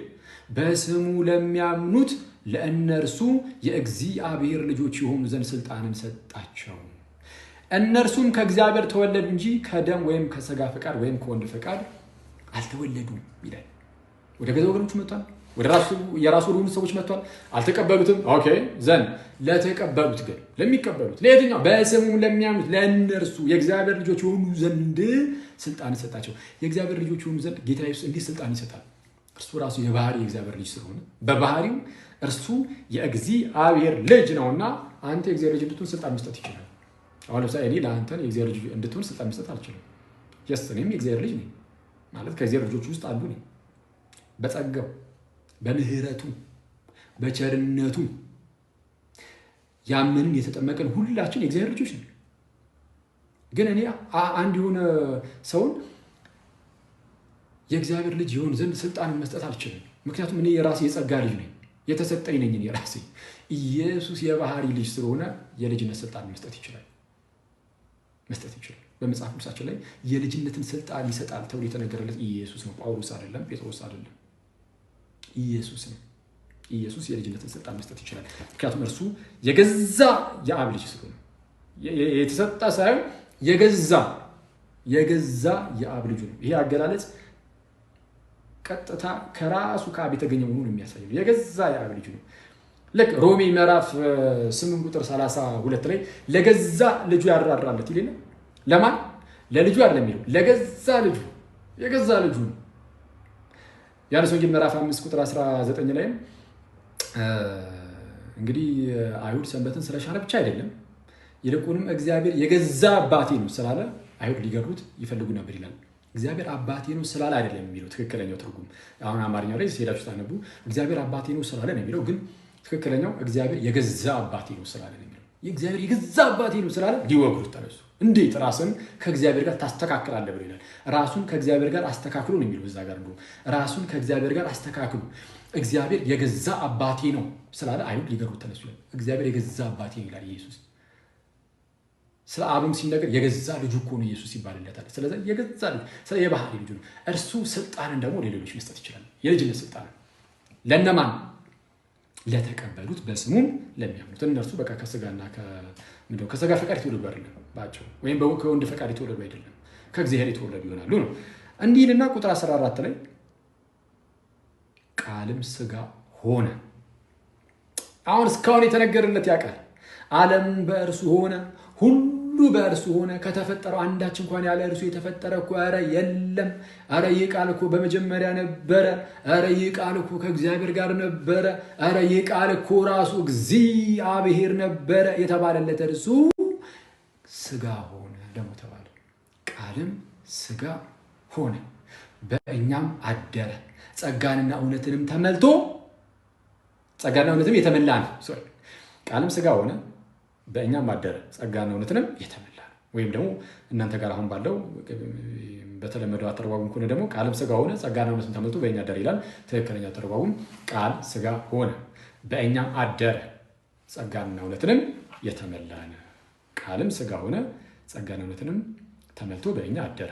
[SPEAKER 2] በስሙ ለሚያምኑት ለእነርሱ የእግዚአብሔር ልጆች የሆኑ ዘንድ ስልጣንን ሰጣቸው። እነርሱም ከእግዚአብሔር ተወለዱ እንጂ ከደም ወይም ከስጋ ፈቃድ ወይም ከወንድ ፈቃድ አልተወለዱም ይላል። ወደ ገዛ ወገኖቹ መጥቷል። ወደ የራሱ ወደሆኑ ሰዎች መጥቷል። አልተቀበሉትም። okay then ለተቀበሉት ግን ለሚቀበሉት ለየትኛው በስሙ ለሚያምኑት ለእነርሱ የእግዚአብሔር ልጆች የሆኑ ዘንድ ስልጣን ሰጣቸው። የእግዚአብሔር ልጆች የሆኑ ዘንድ ጌታ ኢየሱስ እንዲህ ስልጣን ይሰጣል። እርሱ ራሱ የባህሪ የእግዚአብሔር ልጅ ስለሆነ በባህሪው እርሱ የእግዚአብሔር ልጅ ነውና አንተ የእግዚአብሔር ልጅ እንድትሆን ስልጣን መስጠት ይችላል። አሁን ለምሳሌ እኔ ለአንተን የእግዚአብሔር ልጅ እንድትሆን ስልጣን መስጠት አልችልም። yes እኔም የእግዚአብሔር ልጅ ነኝ ማለት ከእግዚአብሔር ልጆች ውስጥ አንዱ ነኝ። በጸጋው በምህረቱ በቸርነቱ ያመንን የተጠመቀን ሁላችን የእግዚአብሔር ልጆች ነን። ግን እኔ አንድ የሆነ ሰውን የእግዚአብሔር ልጅ የሆን ዘንድ ስልጣንን መስጠት አልችልም። ምክንያቱም እኔ የራሴ የጸጋ ልጅ ነኝ፣ የተሰጠኝ ነኝ። የራሴ ኢየሱስ የባህሪ ልጅ ስለሆነ የልጅነት ስልጣን መስጠት ይችላል መስጠት ይችላል። በመጽሐፍ ቅዱሳችን ላይ የልጅነትን ስልጣን ይሰጣል ተብሎ የተነገረለት ኢየሱስ ነው። ጳውሎስ አይደለም፣ ጴጥሮስ አይደለም፣ ኢየሱስ ነው። ኢየሱስ የልጅነትን ስልጣን መስጠት ይችላል። ምክንያቱም እርሱ የገዛ የአብ ልጅ ስለሆነ የተሰጠ ሳይሆን የገዛ የአብ ልጁ ነው። ይሄ አገላለጽ ቀጥታ ከራሱ ከአብ የተገኘ መሆኑን የሚያሳይ ነው። የገዛ የአብ ልጁ ነው። ልክ ሮሜ ምዕራፍ 8 ቁጥር 32 ላይ ለገዛ ልጁ ያራራለት ይል ለማን? ለልጁ አይደለም የሚለው ለገዛ ልጁ፣ የገዛ ልጁ ነው። ዮሐንስ ወንጌል ምዕራፍ 5 ቁጥር 19 ላይም እንግዲህ አይሁድ ሰንበትን ስለሻረ ብቻ አይደለም ይልቁንም እግዚአብሔር የገዛ አባቴ ነው ስላለ አይሁድ ሊገድሉት ይፈልጉ ነበር ይላል። እግዚአብሔር አባቴ ነው ስላለ አይደለም የሚለው ትክክለኛው ትርጉም። አሁን አማርኛው ላይ ሄዳችሁ ታነቡ እግዚአብሔር አባቴ ነው ስላለ ነው የሚለው፣ ግን ትክክለኛው እግዚአብሔር የገዛ አባቴ ነው ስላለ ነው የሚለው። የእግዚአብሔር የገዛ አባቴ ነው ስላለ ሊወግሩት ተነሱ። እንዴት ራስን ከእግዚአብሔር ጋር ታስተካክላለህ ብሎ ይላል። ራሱን ከእግዚአብሔር ጋር አስተካክሉ ነው የሚለው እዛ ጋር እንደውም ራሱን ከእግዚአብሔር ጋር አስተካክሉ። እግዚአብሔር የገዛ አባቴ ነው ስላለ አይሁድ ሊገድሉት ተነሱ ይላል። እግዚአብሔር የገዛ አባቴ ነው ይላል ኢየሱስ። ስለ አብም ሲነገር የገዛ ልጁ እኮ ነው ኢየሱስ ይባልለታል። ስለዚህ የገዛ ልጁ ስለ የባህሪ ልጁ ነው። እርሱ ስልጣንን ደግሞ ለሌሎች መስጠት ይችላል። የልጅነት ስልጣንን ለነማን? ለተቀበሉት በስሙም ለሚያምኑት። እነርሱ በቃ ከስጋና ከስጋ ፈቃድ የተወለዱ አይደለም፣ ባጭሩ ወይም ከወንድ ፈቃድ የተወለዱ አይደለም፣ ከእግዚአብሔር የተወለዱ ይሆናሉ ነው። እንዲህ ይልና ቁጥር 14 ላይ ቃልም ስጋ ሆነ። አሁን እስካሁን የተነገረለት ያ ቃል ዓለም በእርሱ ሆነ፣ ሁሉ በእርሱ ሆነ። ከተፈጠረው አንዳች እንኳን ያለ እርሱ የተፈጠረ እኮ ኧረ የለም። ኧረ ይህ ቃል እኮ በመጀመሪያ ነበረ። ኧረ ይህ ቃል እኮ ከእግዚአብሔር ጋር ነበረ። ኧረ ይህ ቃል እኮ ራሱ እግዚአብሔር ነበረ የተባለለት እርሱ ስጋ ሆነ ደግሞ ተባለ። ቃልም ስጋ ሆነ በእኛም አደረ፣ ጸጋንና እውነትንም ተመልቶ ጸጋና እውነትም የተመላ ነው። ቃልም ስጋ ሆነ በእኛም አደረ ጸጋና እውነትንም የተመላ ነው። ወይም ደግሞ እናንተ ጋር አሁን ባለው በተለመደው አተረጓጉም ከሆነ ደግሞ ቃልም ስጋ ሆነ ጸጋና እውነትም ተመልቶ በእኛ አደረ ይላል። ትክክለኛ አተረጓጉም ቃል ስጋ ሆነ በእኛም አደረ ጸጋና እውነትንም የተመላ ነው። ቃልም ስጋ ሆነ ጸጋና እውነትንም ተመልቶ በእኛ አደረ።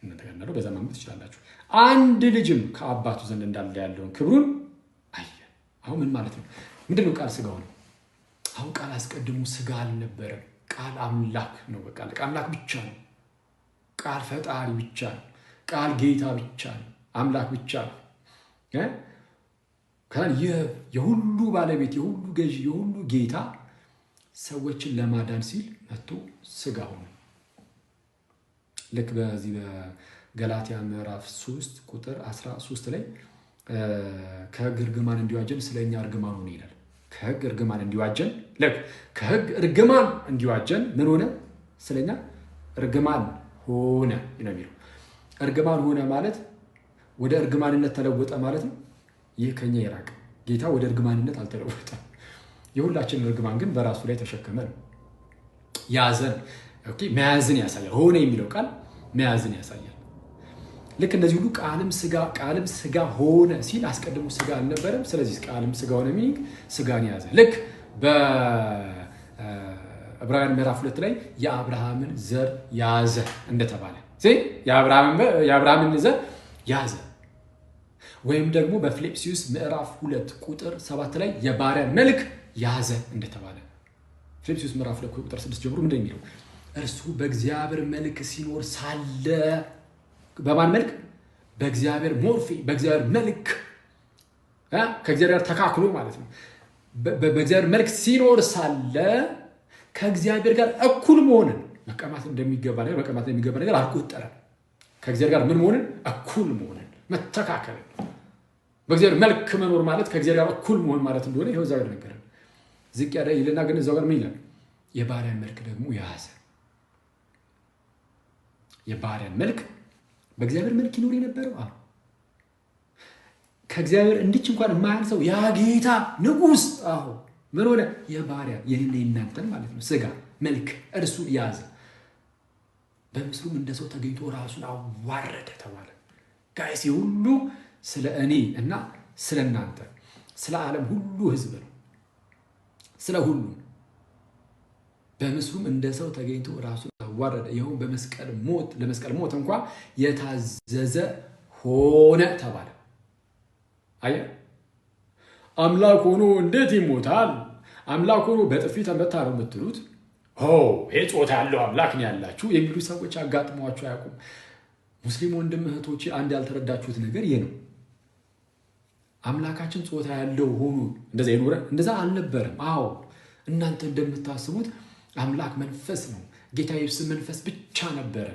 [SPEAKER 2] እናንተ ጋር እንዳለው በዛ ማንበብ ትችላላችሁ። አንድ ልጅም ከአባቱ ዘንድ እንዳለ ያለውን ክብሩን አየ። አሁን ምን ማለት ነው? ምንድን ነው ቃል ስጋ ሆነ? አሁን ቃል አስቀድሞ ስጋ አልነበረም። ቃል አምላክ ነው። በቃ አምላክ ብቻ ነው። ቃል ፈጣሪ ብቻ ነው። ቃል ጌታ ብቻ ነው። አምላክ ብቻ ነው። የሁሉ ባለቤት፣ የሁሉ ገዢ፣ የሁሉ ጌታ ሰዎችን ለማዳን ሲል መጥቶ ስጋ ሆነ። ልክ በዚህ ገላትያ ምዕራፍ 3 ቁጥር 13 ላይ ከሕግ እርግማን እንዲዋጀን ስለ እኛ እርግማን ሆነ ይላል። ከሕግ እርግማን እንዲዋጀን ልክ ከሕግ እርግማን እንዲዋጀን ምን ሆነ? ስለኛ እርግማን ሆነ ነው የሚለው። እርግማን ሆነ ማለት ወደ እርግማንነት ተለወጠ ማለት ነው። ይህ ከኛ የራቀ ጌታ ወደ እርግማንነት አልተለወጠም። የሁላችንን እርግማን ግን በራሱ ላይ ተሸከመ ነው። ያዘን መያዝን ያሳያል። ሆነ የሚለው ቃል መያዝን ያሳያል። ልክ እንደዚህ ሁሉ ቃልም ስጋ ሆነ ሲል አስቀድሞ ስጋ አልነበረም። ስለዚህ ቃልም ስጋ ሆነ meaning ስጋን ያዘ። ልክ በዕብራውያን ምዕራፍ 2 ላይ የአብርሃምን ዘር ያዘ እንደተባለ የአብርሃምን ዘር ያዘ፣ ወይም ደግሞ በፊልጵስዩስ ምዕራፍ 2 ቁጥር 7 ላይ የባሪያን መልክ ያዘ እንደተባለ ፊልጵስዩስ ምዕራፍ 2 ቁጥር 6 ጀምሮ ምንድን ነው የሚለው? እርሱ በእግዚአብሔር መልክ ሲኖር ሳለ በማን መልክ? በእግዚአብሔር ሞርፌ፣ በእግዚአብሔር መልክ፣ ከእግዚአብሔር ጋር ተካክሎ ማለት ነው። በእግዚአብሔር መልክ ሲኖር ሳለ ከእግዚአብሔር ጋር እኩል መሆንን መቀማት እንደሚገባ ነገር አልቆጠረም። ከእግዚአብሔር ጋር ምን መሆንን? እኩል መሆንን፣ መተካከልን። በእግዚአብሔር መልክ መኖር ማለት ከእግዚአብሔር ጋር እኩል መሆን ማለት እንደሆነ ይኸው እዛው ጋር ነገረን። ዝቅ ያለ ይልና ግን እዛው ጋር ምን ይላል? የባሪያን መልክ ደግሞ ያዘ። የባሪያን መልክ በእግዚአብሔር መልክ ይኖር የነበረው አዎ፣ ከእግዚአብሔር እንድች እንኳን የማያንሰው ያ ጌታ ንጉሥ አዎ፣ ምን ሆነ? የባሪያ የኔና የእናንተን ማለት ነው ስጋ መልክ እርሱ ያዘ። በምስሉም እንደ ሰው ተገኝቶ ራሱን አዋረደ ተባለ። guys ሁሉ ስለ እኔ እና ስለ እናንተ ስለ ዓለም ሁሉ ሕዝብ ነው፣ ስለ ሁሉ። በምስሉም እንደ ሰው ተገኝቶ ራሱን አዋረደ፣ ይኸውም በመስቀል ሞት ለመስቀል ሞት እንኳ የታዘዘ ሆነ ተባለ። አየህ፣ አምላክ ሆኖ እንዴት ይሞታል? አምላክ ሆኖ በጥፊ ተመታ ነው የምትሉት? ይሄ ጾታ ያለው አምላክ ነው ያላችሁ የሚሉ ሰዎች አጋጥመዋችሁ አያውቁም? ሙስሊም ወንድም እህቶቼ፣ አንድ ያልተረዳችሁት ነገር ይህ ነው። አምላካችን ጾታ ያለው ሆኖ እንደዛ የኖረ እንደዛ አልነበረም። አዎ እናንተ እንደምታስቡት አምላክ መንፈስ ነው፣ ጌታ ኢየሱስ መንፈስ ብቻ ነበረ።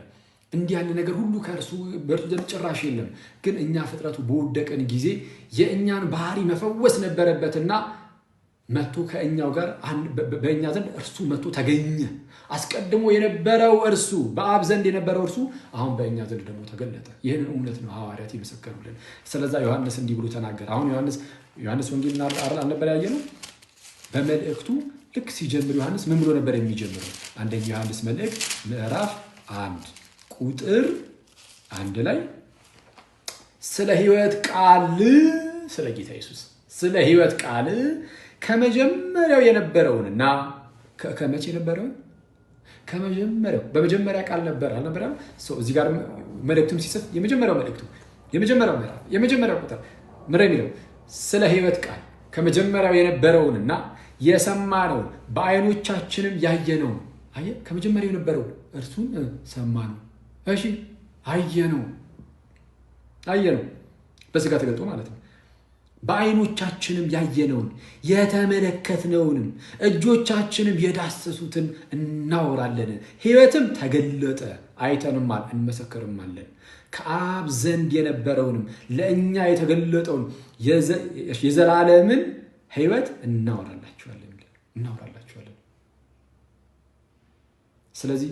[SPEAKER 2] እንዲህ ያለ ነገር ሁሉ ከእርሱ በእርሱ ዘንድ ጭራሽ የለም። ግን እኛ ፍጥረቱ በወደቀን ጊዜ የእኛን ባህሪ መፈወስ ነበረበትና መቶ ከእኛው ጋር በእኛ ዘንድ እርሱ መቶ ተገኘ። አስቀድሞ የነበረው እርሱ በአብ ዘንድ የነበረው እርሱ አሁን በእኛ ዘንድ ደግሞ ተገለጠ። ይህንን እውነት ነው ሐዋርያት የመሰከሩልን። ስለዛ ዮሐንስ እንዲህ ብሎ ተናገረ። አሁን ዮሐንስ ወንጌል አልነበር ያየነው? በመልእክቱ ልክ ሲጀምር ዮሐንስ ምን ብሎ ነበር የሚጀምረው? አንደኛ ዮሐንስ መልእክት ምዕራፍ 1 ቁጥር 1 ላይ ስለ ሕይወት ቃል ስለ ጌታ ኢየሱስ ስለ ሕይወት ቃል ከመጀመሪያው የነበረውንና ከመቼ የነበረውን ከመጀመሪያው በመጀመሪያ ቃል ነበር አልነበረ? እዚህ ጋር መልእክቱም ሲጽፍ የመጀመሪያው መልእክቱ የመጀመሪያው ምዕራፍ የመጀመሪያው ቁጥር ምረ የሚለው ስለ ሕይወት ቃል ከመጀመሪያው የነበረውንና የሰማነውን በዓይኖቻችንም ያየነውን። አየህ፣ ከመጀመሪያው የነበረው እርሱን ሰማነው፣ እሺ አየነው፣ አየነው በስጋ ተገልጦ ማለት ነው። በዓይኖቻችንም ያየነውን የተመለከትነውንም እጆቻችንም የዳሰሱትን እናወራለን። ሕይወትም ተገለጠ፣ አይተንማል፣ እንመሰክርማለን። ከአብ ዘንድ የነበረውንም ለእኛ የተገለጠውን የዘላለምን ሕይወት እናወራላችኋለን እናወራላችኋለን። ስለዚህ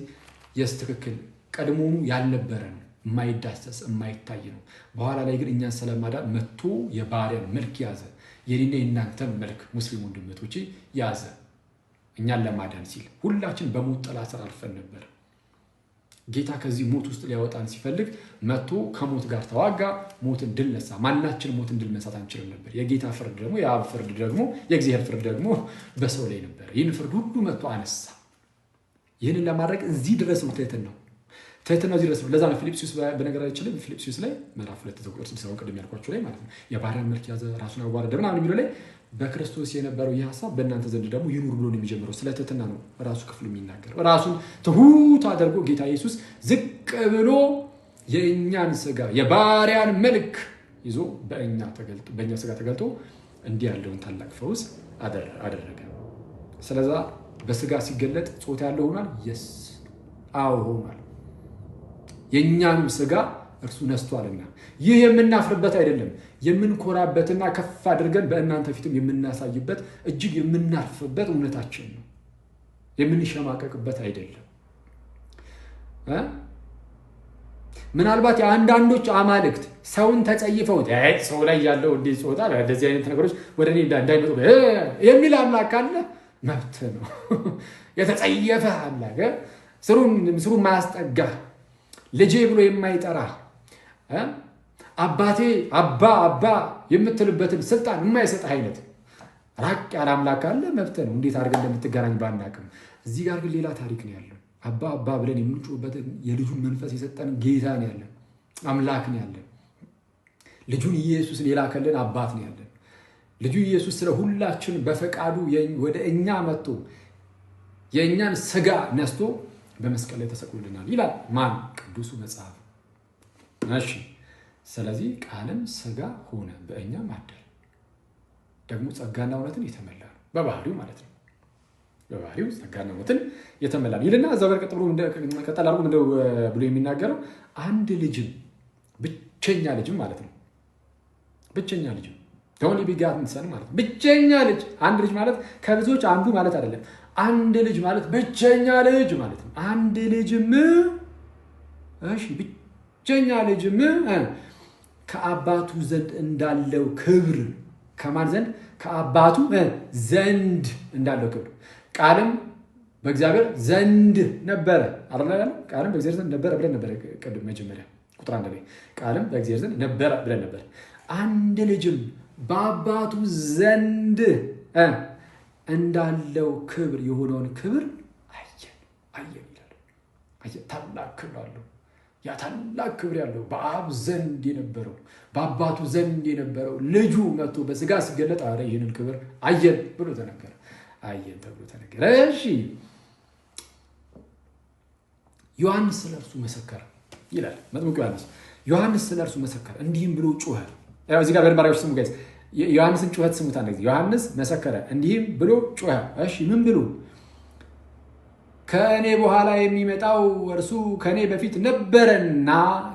[SPEAKER 2] የስ ትክክል ቀድሞውኑ ያልነበረ ነው፣ የማይዳሰስ የማይታይ ነው። በኋላ ላይ ግን እኛን ስለማዳን መጥቶ የባሪያን መልክ ያዘ። የኔና የእናንተን መልክ ሙስሊም ወንድሞቼ ያዘ እኛን ለማዳን ሲል። ሁላችን በሞት ጥላ ስር አልፈን ነበር። ጌታ ከዚህ ሞት ውስጥ ሊያወጣን ሲፈልግ መጥቶ ከሞት ጋር ተዋጋ፣ ሞትን ድል ነሳ። ማናችን ሞትን ድል መንሳት አንችልም ነበር። የጌታ ፍርድ ደግሞ የአብ ፍርድ ደግሞ የእግዚአብሔር ፍርድ ደግሞ በሰው ላይ ነበር። ይህን ፍርድ ሁሉ መጥቶ አነሳ። ይህንን ለማድረግ እዚህ ድረስ ነው ትህትናው፣ ትህትናው እዚህ ድረስ ነው። ለዛ ነው ፊልጵስዩስ በነገራችን ላይ ፊልጵስዩስ ላይ ምዕራፍ 2 ቁጥር 6 ቅድም ያልኳችሁ ላይ ማለት ነው የባሪያን መልክ ያዘ ራሱን አዋረደ ምናምን የሚለው ላይ በክርስቶስ የነበረው ይህ ሀሳብ በእናንተ ዘንድ ደግሞ ይኑር ብሎ ነው የሚጀምረው። ስለ ትህትና ነው ራሱ ክፍሉ የሚናገረው። ራሱን ትሁት አድርጎ ጌታ ኢየሱስ ዝቅ ብሎ የእኛን ስጋ የባሪያን መልክ ይዞ በእኛ ስጋ ተገልጦ እንዲህ ያለውን ታላቅ ፈውስ አደረገ። ስለዛ በስጋ ሲገለጥ ጾታ ያለው ሆኗል። yes አዎ ሆኗል። የእኛኑ ስጋ እርሱ ነስቷልና። ይህ የምናፍርበት አይደለም፣ የምንኮራበትና ከፍ አድርገን በእናንተ ፊትም የምናሳይበት እጅግ የምናርፍበት እውነታችን ነው። የምንሸማቀቅበት አይደለም። ምናልባት የአንዳንዶች አማልክት ሰውን ተጸይፈውት ሰው ላይ ያለው እንዲህ ጾታ እንደዚህ አይነት ነገሮች ወደ እኔ እንዳይመጡ የሚል አምላክ ካለ መብት ነው። የተጸየፈ አምላክ፣ ስሩን ማያስጠጋ፣ ልጄ ብሎ የማይጠራ፣ አባቴ አባ አባ የምትልበትን ስልጣን የማይሰጥ አይነት ራቅ ያለ አምላክ ካለ መብት ነው። እንዴት አድርገን እንደምትገናኝ ባናቅም፣ እዚህ ጋር ግን ሌላ ታሪክ ነው ያለው። አባ አባ ብለን የምንጮህበትን የልጁን መንፈስ የሰጠን ጌታ ነው ያለን፣ አምላክ ነው ያለን። ልጁን ኢየሱስን የላከልን አባት ነው ያለን። ልጁ ኢየሱስ ስለ ሁላችን በፈቃዱ ወደ እኛ መጥቶ የእኛን ስጋ ነስቶ በመስቀል ላይ ተሰቅሎልናል ይላል ማን? ቅዱሱ መጽሐፍ። እሺ፣ ስለዚህ ቃልም ስጋ ሆነ በእኛም አደረ፣ ደግሞ ጸጋና እውነትን የተመላ ነው በባህሪው ማለት ነው። በባህሪው ጸጋና እውነትን የተመላ ነው ይልና እዛው ጋር ቀጠል አድርጎ ምንድነው ብሎ የሚናገረው? አንድ ልጅም፣ ብቸኛ ልጅም ማለት ነው። ብቸኛ ልጅም፣ only begotten son ማለት ነው። ብቸኛ ልጅ፣ አንድ ልጅ ማለት ከብዙዎች አንዱ ማለት አይደለም። አንድ ልጅ ማለት ብቸኛ ልጅ ማለት ነው። አንድ ልጅም፣ እሺ፣ ብቸኛ ልጅም ከአባቱ ዘንድ እንዳለው ክብር፣ ከማን ዘንድ? ከአባቱ ዘንድ እንዳለው ክብር። ቃልም በእግዚአብሔር ዘንድ ነበረ አይደል ያለው? ቃልም በእግዚአብሔር ዘንድ ነበረ ብለን ነበረ ቅድም መጀመሪያ ቁጥር 1 ላይ፣ ቃልም በእግዚአብሔር ዘንድ ነበረ ብለን ነበር። አንድ ልጅም በአባቱ ዘንድ እንዳለው ክብር የሆነውን ክብር አየን አየን ይላል። አየን፣ ታላቅ ክብር አለው። ያ ታላቅ ክብር ያለው በአብ ዘንድ የነበረው፣ በአባቱ ዘንድ የነበረው ልጁ መጥቶ በስጋ ሲገለጥ አረ ይህንን ክብር አየን ብሎ ተነገረ። አየን ተብሎ ተነገረ። እሺ፣ ዮሐንስ ስለ እርሱ መሰከረ ይላል መጥምቁ ዮሐንስ። ዮሐንስ ስለ እርሱ መሰከረ፣ እንዲህም ብሎ ጮኸ። እዚህ ጋር በደንብ አድርጋችሁ ስሙ guys። የዮሐንስን ጩኸት ስሙት አንድ ጊዜ። ዮሐንስ መሰከረ፣ እንዲህም ብሎ ጮኸ። እሺ፣ ምን ብሎ? ከእኔ በኋላ የሚመጣው እርሱ ከእኔ በፊት ነበረና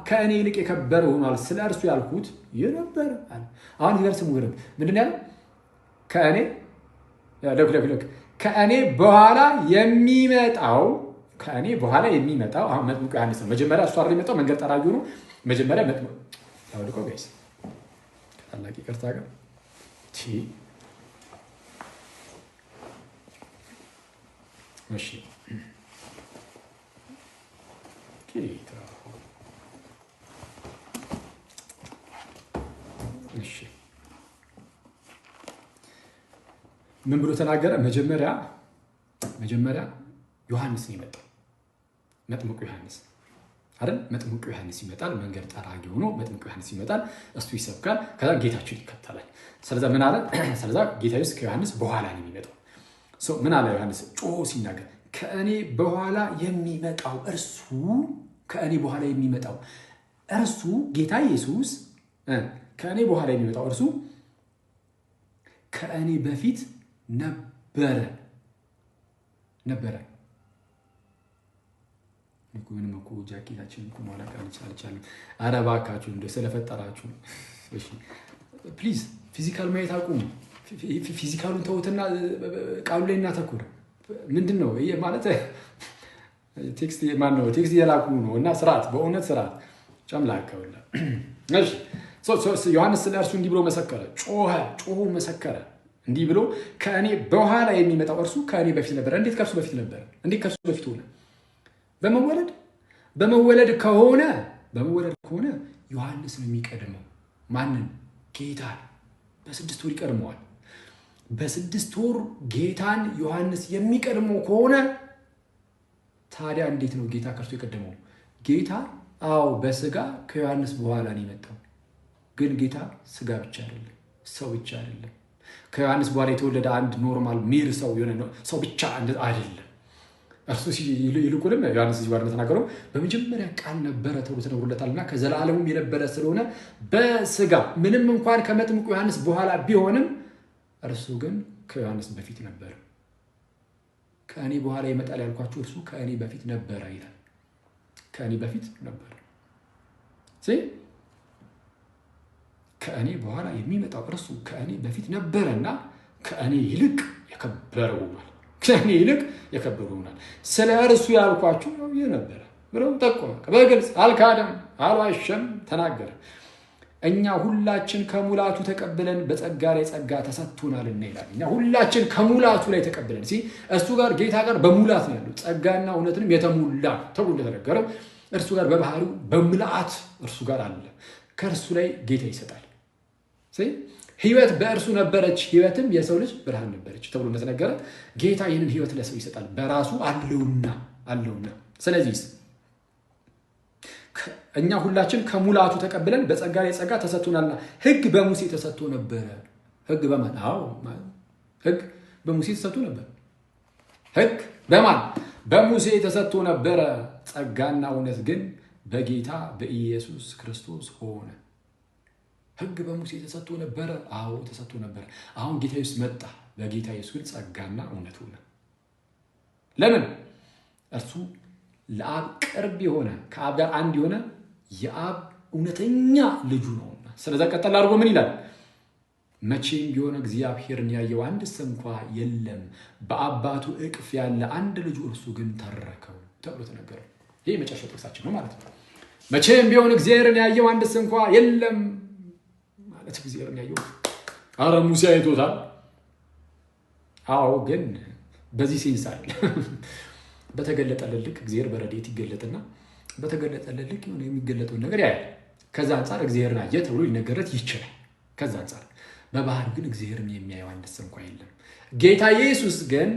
[SPEAKER 2] ከእኔ ይልቅ የከበረ ሆኗል። ስለ እርሱ ያልኩት ይህ ነበረ አለ። አሁን እዚህ ጋር ስሙ በደንብ። ምንድን ነው ያለው? ከእኔ፣ look, look, look፣ ከእኔ በኋላ የሚመጣው፣ ከእኔ በኋላ የሚመጣው፣ አሁን መጥምቁ ዮሐንስ ነው። መጀመሪያ እሱ አይደል የመጣው፣ መንገድ ጠራጊው ነው። መጀመሪያ መጥምቁ ታውልቆ guys፣ ከታላቅ ይቅርታ ጋር፣ እሺ ጌታ፣ እሺ፣ ምን ብሎ ተናገረ? መጀመሪያ ዮሐንስ ነው የመጣው፣ መጥምቁ ዮሐንስ አይደል? መጥምቁ ዮሐንስ ይመጣል፣ መንገድ ጠራጊ ሆኖ መጥምቁ ዮሐንስ ይመጣል። እሱ ይሰብካል፣ ከዛ ጌታችን ይከተላል። ስለዛ ምን አለ? ስለዛ ጌታ ኢየሱስ ከዮሐንስ በኋላ ነው የሚመጣው። ምን አለ ዮሐንስ ጮሆ ሲናገር? ከእኔ በኋላ የሚመጣው እርሱ፣ ከእኔ በኋላ የሚመጣው እርሱ፣ ጌታ ኢየሱስ፣ ከእኔ በኋላ የሚመጣው እርሱ ከእኔ በፊት ነበረ ነበረ። ምንም እኮ ጃኬታችን እኮ ማውለቅ አልቻልንም። ኧረ እባካችሁ እንደው ስለፈጠራችሁ please physical ማየት አቁሙ። Physical ኡን ተውትና ቃሉ ላይ እናተኩር። ምንድን ነው ማለት text ማን ነው? Text እየላኩ ነው እና ስርዓት፣ በእውነት ስርዓት ጨምላከውላ። እሺ፣ ዮሐንስ ስለ እርሱ እንዲህ ብሎ መሰከረ። ጮኸ፣ ጮሆ መሰከረ እንዲህ ብሎ፣ ከእኔ በኋላ የሚመጣው እርሱ ከእኔ በፊት ነበረ። እንዴት ከእርሱ በፊት ነበረ? እንዴት ከእርሱ በፊት ሆነ? በመወለድ፣ በመወለድ ከሆነ ዮሐንስ ነው የሚቀድመው። ማንን? ጌታን በ6 ወር ይቀድመዋል። በ6 ወር ጌታን ዮሐንስ የሚቀድመው ከሆነ ታዲያ እንዴት ነው ጌታ ከእርሱ የቀደመው? ጌታ አዎ በስጋ ከዮሐንስ በኋላ ነው የመጣው። ግን ጌታ ስጋ ብቻ አይደለም፣ ሰው ብቻ አይደለም። ከዮሐንስ በኋላ የተወለደ አንድ normal mere ሰው የሆነ ሰው ብቻ አይደለም። እርሱ ይልቁንም ዮሐንስ እዚህ ጋር እንደተናገረው በመጀመሪያ ቃል ነበረ ተብሎ ተነግሮለታል እና ከዘላለሙም የነበረ ስለሆነ በስጋ ምንም እንኳን ከመጥምቁ ዮሐንስ በኋላ ቢሆንም እርሱ ግን ከዮሐንስ በፊት ነበር። ከእኔ በኋላ ይመጣል ያልኳችሁ እርሱ ከእኔ በፊት ነበረ ይላል። ከእኔ በፊት ነበር። ከእኔ በኋላ የሚመጣው እርሱ ከእኔ በፊት ነበረና ከእኔ ይልቅ የከበረ ሆኗል። ከእኔ ይልቅ የከበረ ሆኗል። ስለ እርሱ ያልኳችሁ ይህ ነበረ ብለው ጠቆመ። በግልጽ አልካደም፣ አልዋሸም፣ ተናገረ። እኛ ሁላችን ከሙላቱ ተቀብለን በጸጋ ላይ ጸጋ ተሰጥቶናልና ይላል። እኛ ሁላችን ከሙላቱ ላይ ተቀብለን እሱ ጋር ጌታ ጋር በሙላት ነው ያለው። ጸጋና እውነትንም የተሞላ ተብሎ እንደተነገረው እርሱ ጋር በባህሪው በምልአት እርሱ ጋር አለ። ከእርሱ ላይ ጌታ ይሰጣል። ሕይወት በእርሱ ነበረች፣ ሕይወትም የሰው ልጅ ብርሃን ነበረች ተብሎ እንደተነገረ ጌታ ይህንን ሕይወት ለሰው ይሰጣል በራሱ አለውና አለውና። ስለዚህ እኛ ሁላችን ከሙላቱ ተቀብለን በጸጋ ላይ ጸጋ ተሰጥቶናልና። ሕግ በሙሴ ተሰጥቶ ነበረ። ሕግ በማን? አዎ ሕግ በሙሴ ተሰጥቶ ነበር። ሕግ በማን? በሙሴ ተሰጥቶ ነበረ። ጸጋና እውነት ግን በጌታ በኢየሱስ ክርስቶስ ሆነ። ሕግ በሙሴ ተሰጥቶ ነበረ። አዎ ተሰጥቶ ነበረ። አሁን ጌታ ኢየሱስ መጣ። በጌታ ኢየሱስ ግን ጸጋና እውነት ሆነ። ለምን? እርሱ ለአብ ቅርብ የሆነ ከአብ ጋር አንድ የሆነ የአብ እውነተኛ ልጁ ነውና። ስለዛ ቀጠል አድርጎ ምን ይላል? መቼም ቢሆን እግዚአብሔርን ያየው አንድስ እንኳ የለም፣ በአባቱ እቅፍ ያለ አንድ ልጁ እርሱ ግን ተረከው ተብሎ ተነገረ። ይህ የመጨረሻው ጥቅሳችን ነው ማለት ነው። መቼም ቢሆን እግዚአብሔርን ያየው አንድስ እንኳ የለም ማለት እግዚአብሔርን ያየው፣ አረ ሙሴ አይቶታል። አዎ ግን በዚህ sense አይደለም። በተገለጠለት ልክ እግዚአብሔር በረድኤት ይገለጥና በተገለጠለት ልክ የሆነ የሚገለጠውን ነገር ያያል። ከዛ አንጻር እግዚአብሔርን አየ ተብሎ ሊነገረት ይችላል። ከዛ አንጻር በባህሪው ግን እግዚአብሔርን የሚያየው አንድስ እንኳ የለም። ጌታ ኢየሱስ ግን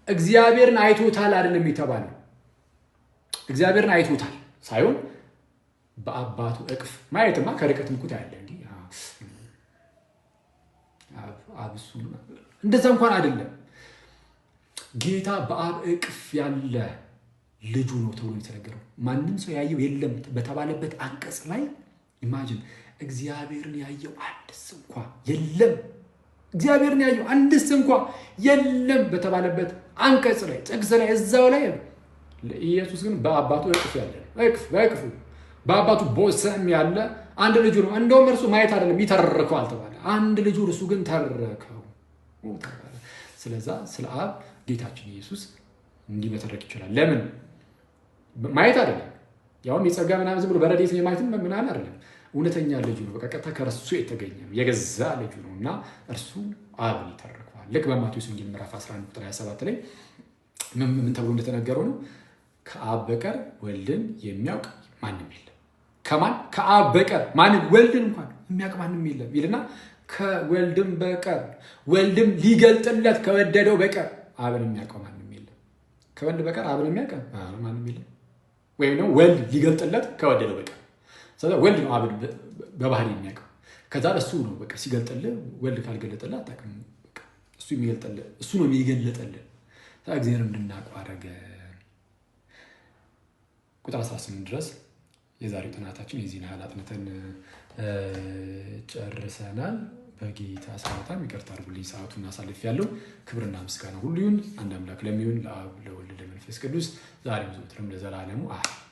[SPEAKER 2] እግዚአብሔርን አይቶታል አይደለም የተባለው። እግዚአብሔርን አይቶታል ሳይሆን በአባቱ እቅፍ ማየትማ ከርቀት ምኩት ያለ እንዲህ አብ እሱ እንደዛ እንኳን አይደለም። ጌታ በአብ እቅፍ ያለ ልጁ ነው ተብሎ የተነገረው። ማንም ሰው ያየው የለም በተባለበት አንቀጽ ላይ imagine እግዚአብሔርን ያየው አንድስ እንኳ የለም፣ እግዚአብሔርን ያየው አንድስ እንኳ የለም በተባለበት አንቀጽ ላይ ጥቅስ ላይ እዛው ላይ ኢየሱስ ግን በአባቱ እቅፍ ያለ ነው። እቅፍ በእቅፉ በአባቱ bosom ያለ አንድ ልጁ ነው። እንደውም እርሱ ማየት አይደለም ይተርከዋል ተባለ። አንድ ልጁ እርሱ ግን ተረከው ተባለ። ስለዛ ስለ አብ ጌታችን ኢየሱስ እንዲህ መተረክ ይችላል። ለምን ማየት አይደለም፣ ያውም የጸጋ ምናምን ዝም ብሎ በረድኤት የማየትም ምናምን አይደለም። እውነተኛ ልጁ ነው። በቃ ቀጥታ ከእርሱ የተገኘ የገዛ ልጁ ነው እና እርሱ አብን ይተርከዋል። ልክ በማቴዎስ ወንጌል ምዕራፍ 11 ቁጥር 27 ላይ ምን ተብሎ እንደተነገረው ነው? ከአብ በቀር ወልድን የሚያውቅ ማንም የለም። ከማን? ከአብ በቀር ማንን? ወልድን እንኳን የሚያውቅ ማንም የለም ይልና ከወልድም በቀር ወልድም ሊገልጥለት ከወደደው በቀር አብን የሚያውቀው ማንም የለም። ከወልድ በቀር አብን የሚያውቅ ማንም የለም። ወይም ደግሞ ወልድ ሊገልጥለት ከወደደው በቀር። ስለዚህ ወልድ ነው አብን በባህሪ የሚያውቀው። ከዛ እሱ ነው በቃ ሲገልጥልህ፣ ወልድ ካልገለጠልህ አታውቅም። እሱ የሚገልጥልህ እሱ ነው የሚገለጥልህ። እግዚአብሔር እንድናውቀው አደረገ። ቁጥር 18 ድረስ የዛሬው ጥናታችን የዚህን ያህል አጥንተን ጨርሰናል። በጌታ ሰዓታም ይቅርታ አድርጉልኝ፣ ሰዓቱን አሳልፌያለሁ። ክብርና ምስጋና ሁሉ ይሁን አንድ አምላክ ለሚሆን ለአብ ለወልድ ለመንፈስ ቅዱስ ዛሬም ዘወትርም ለዘላለሙ አሜን።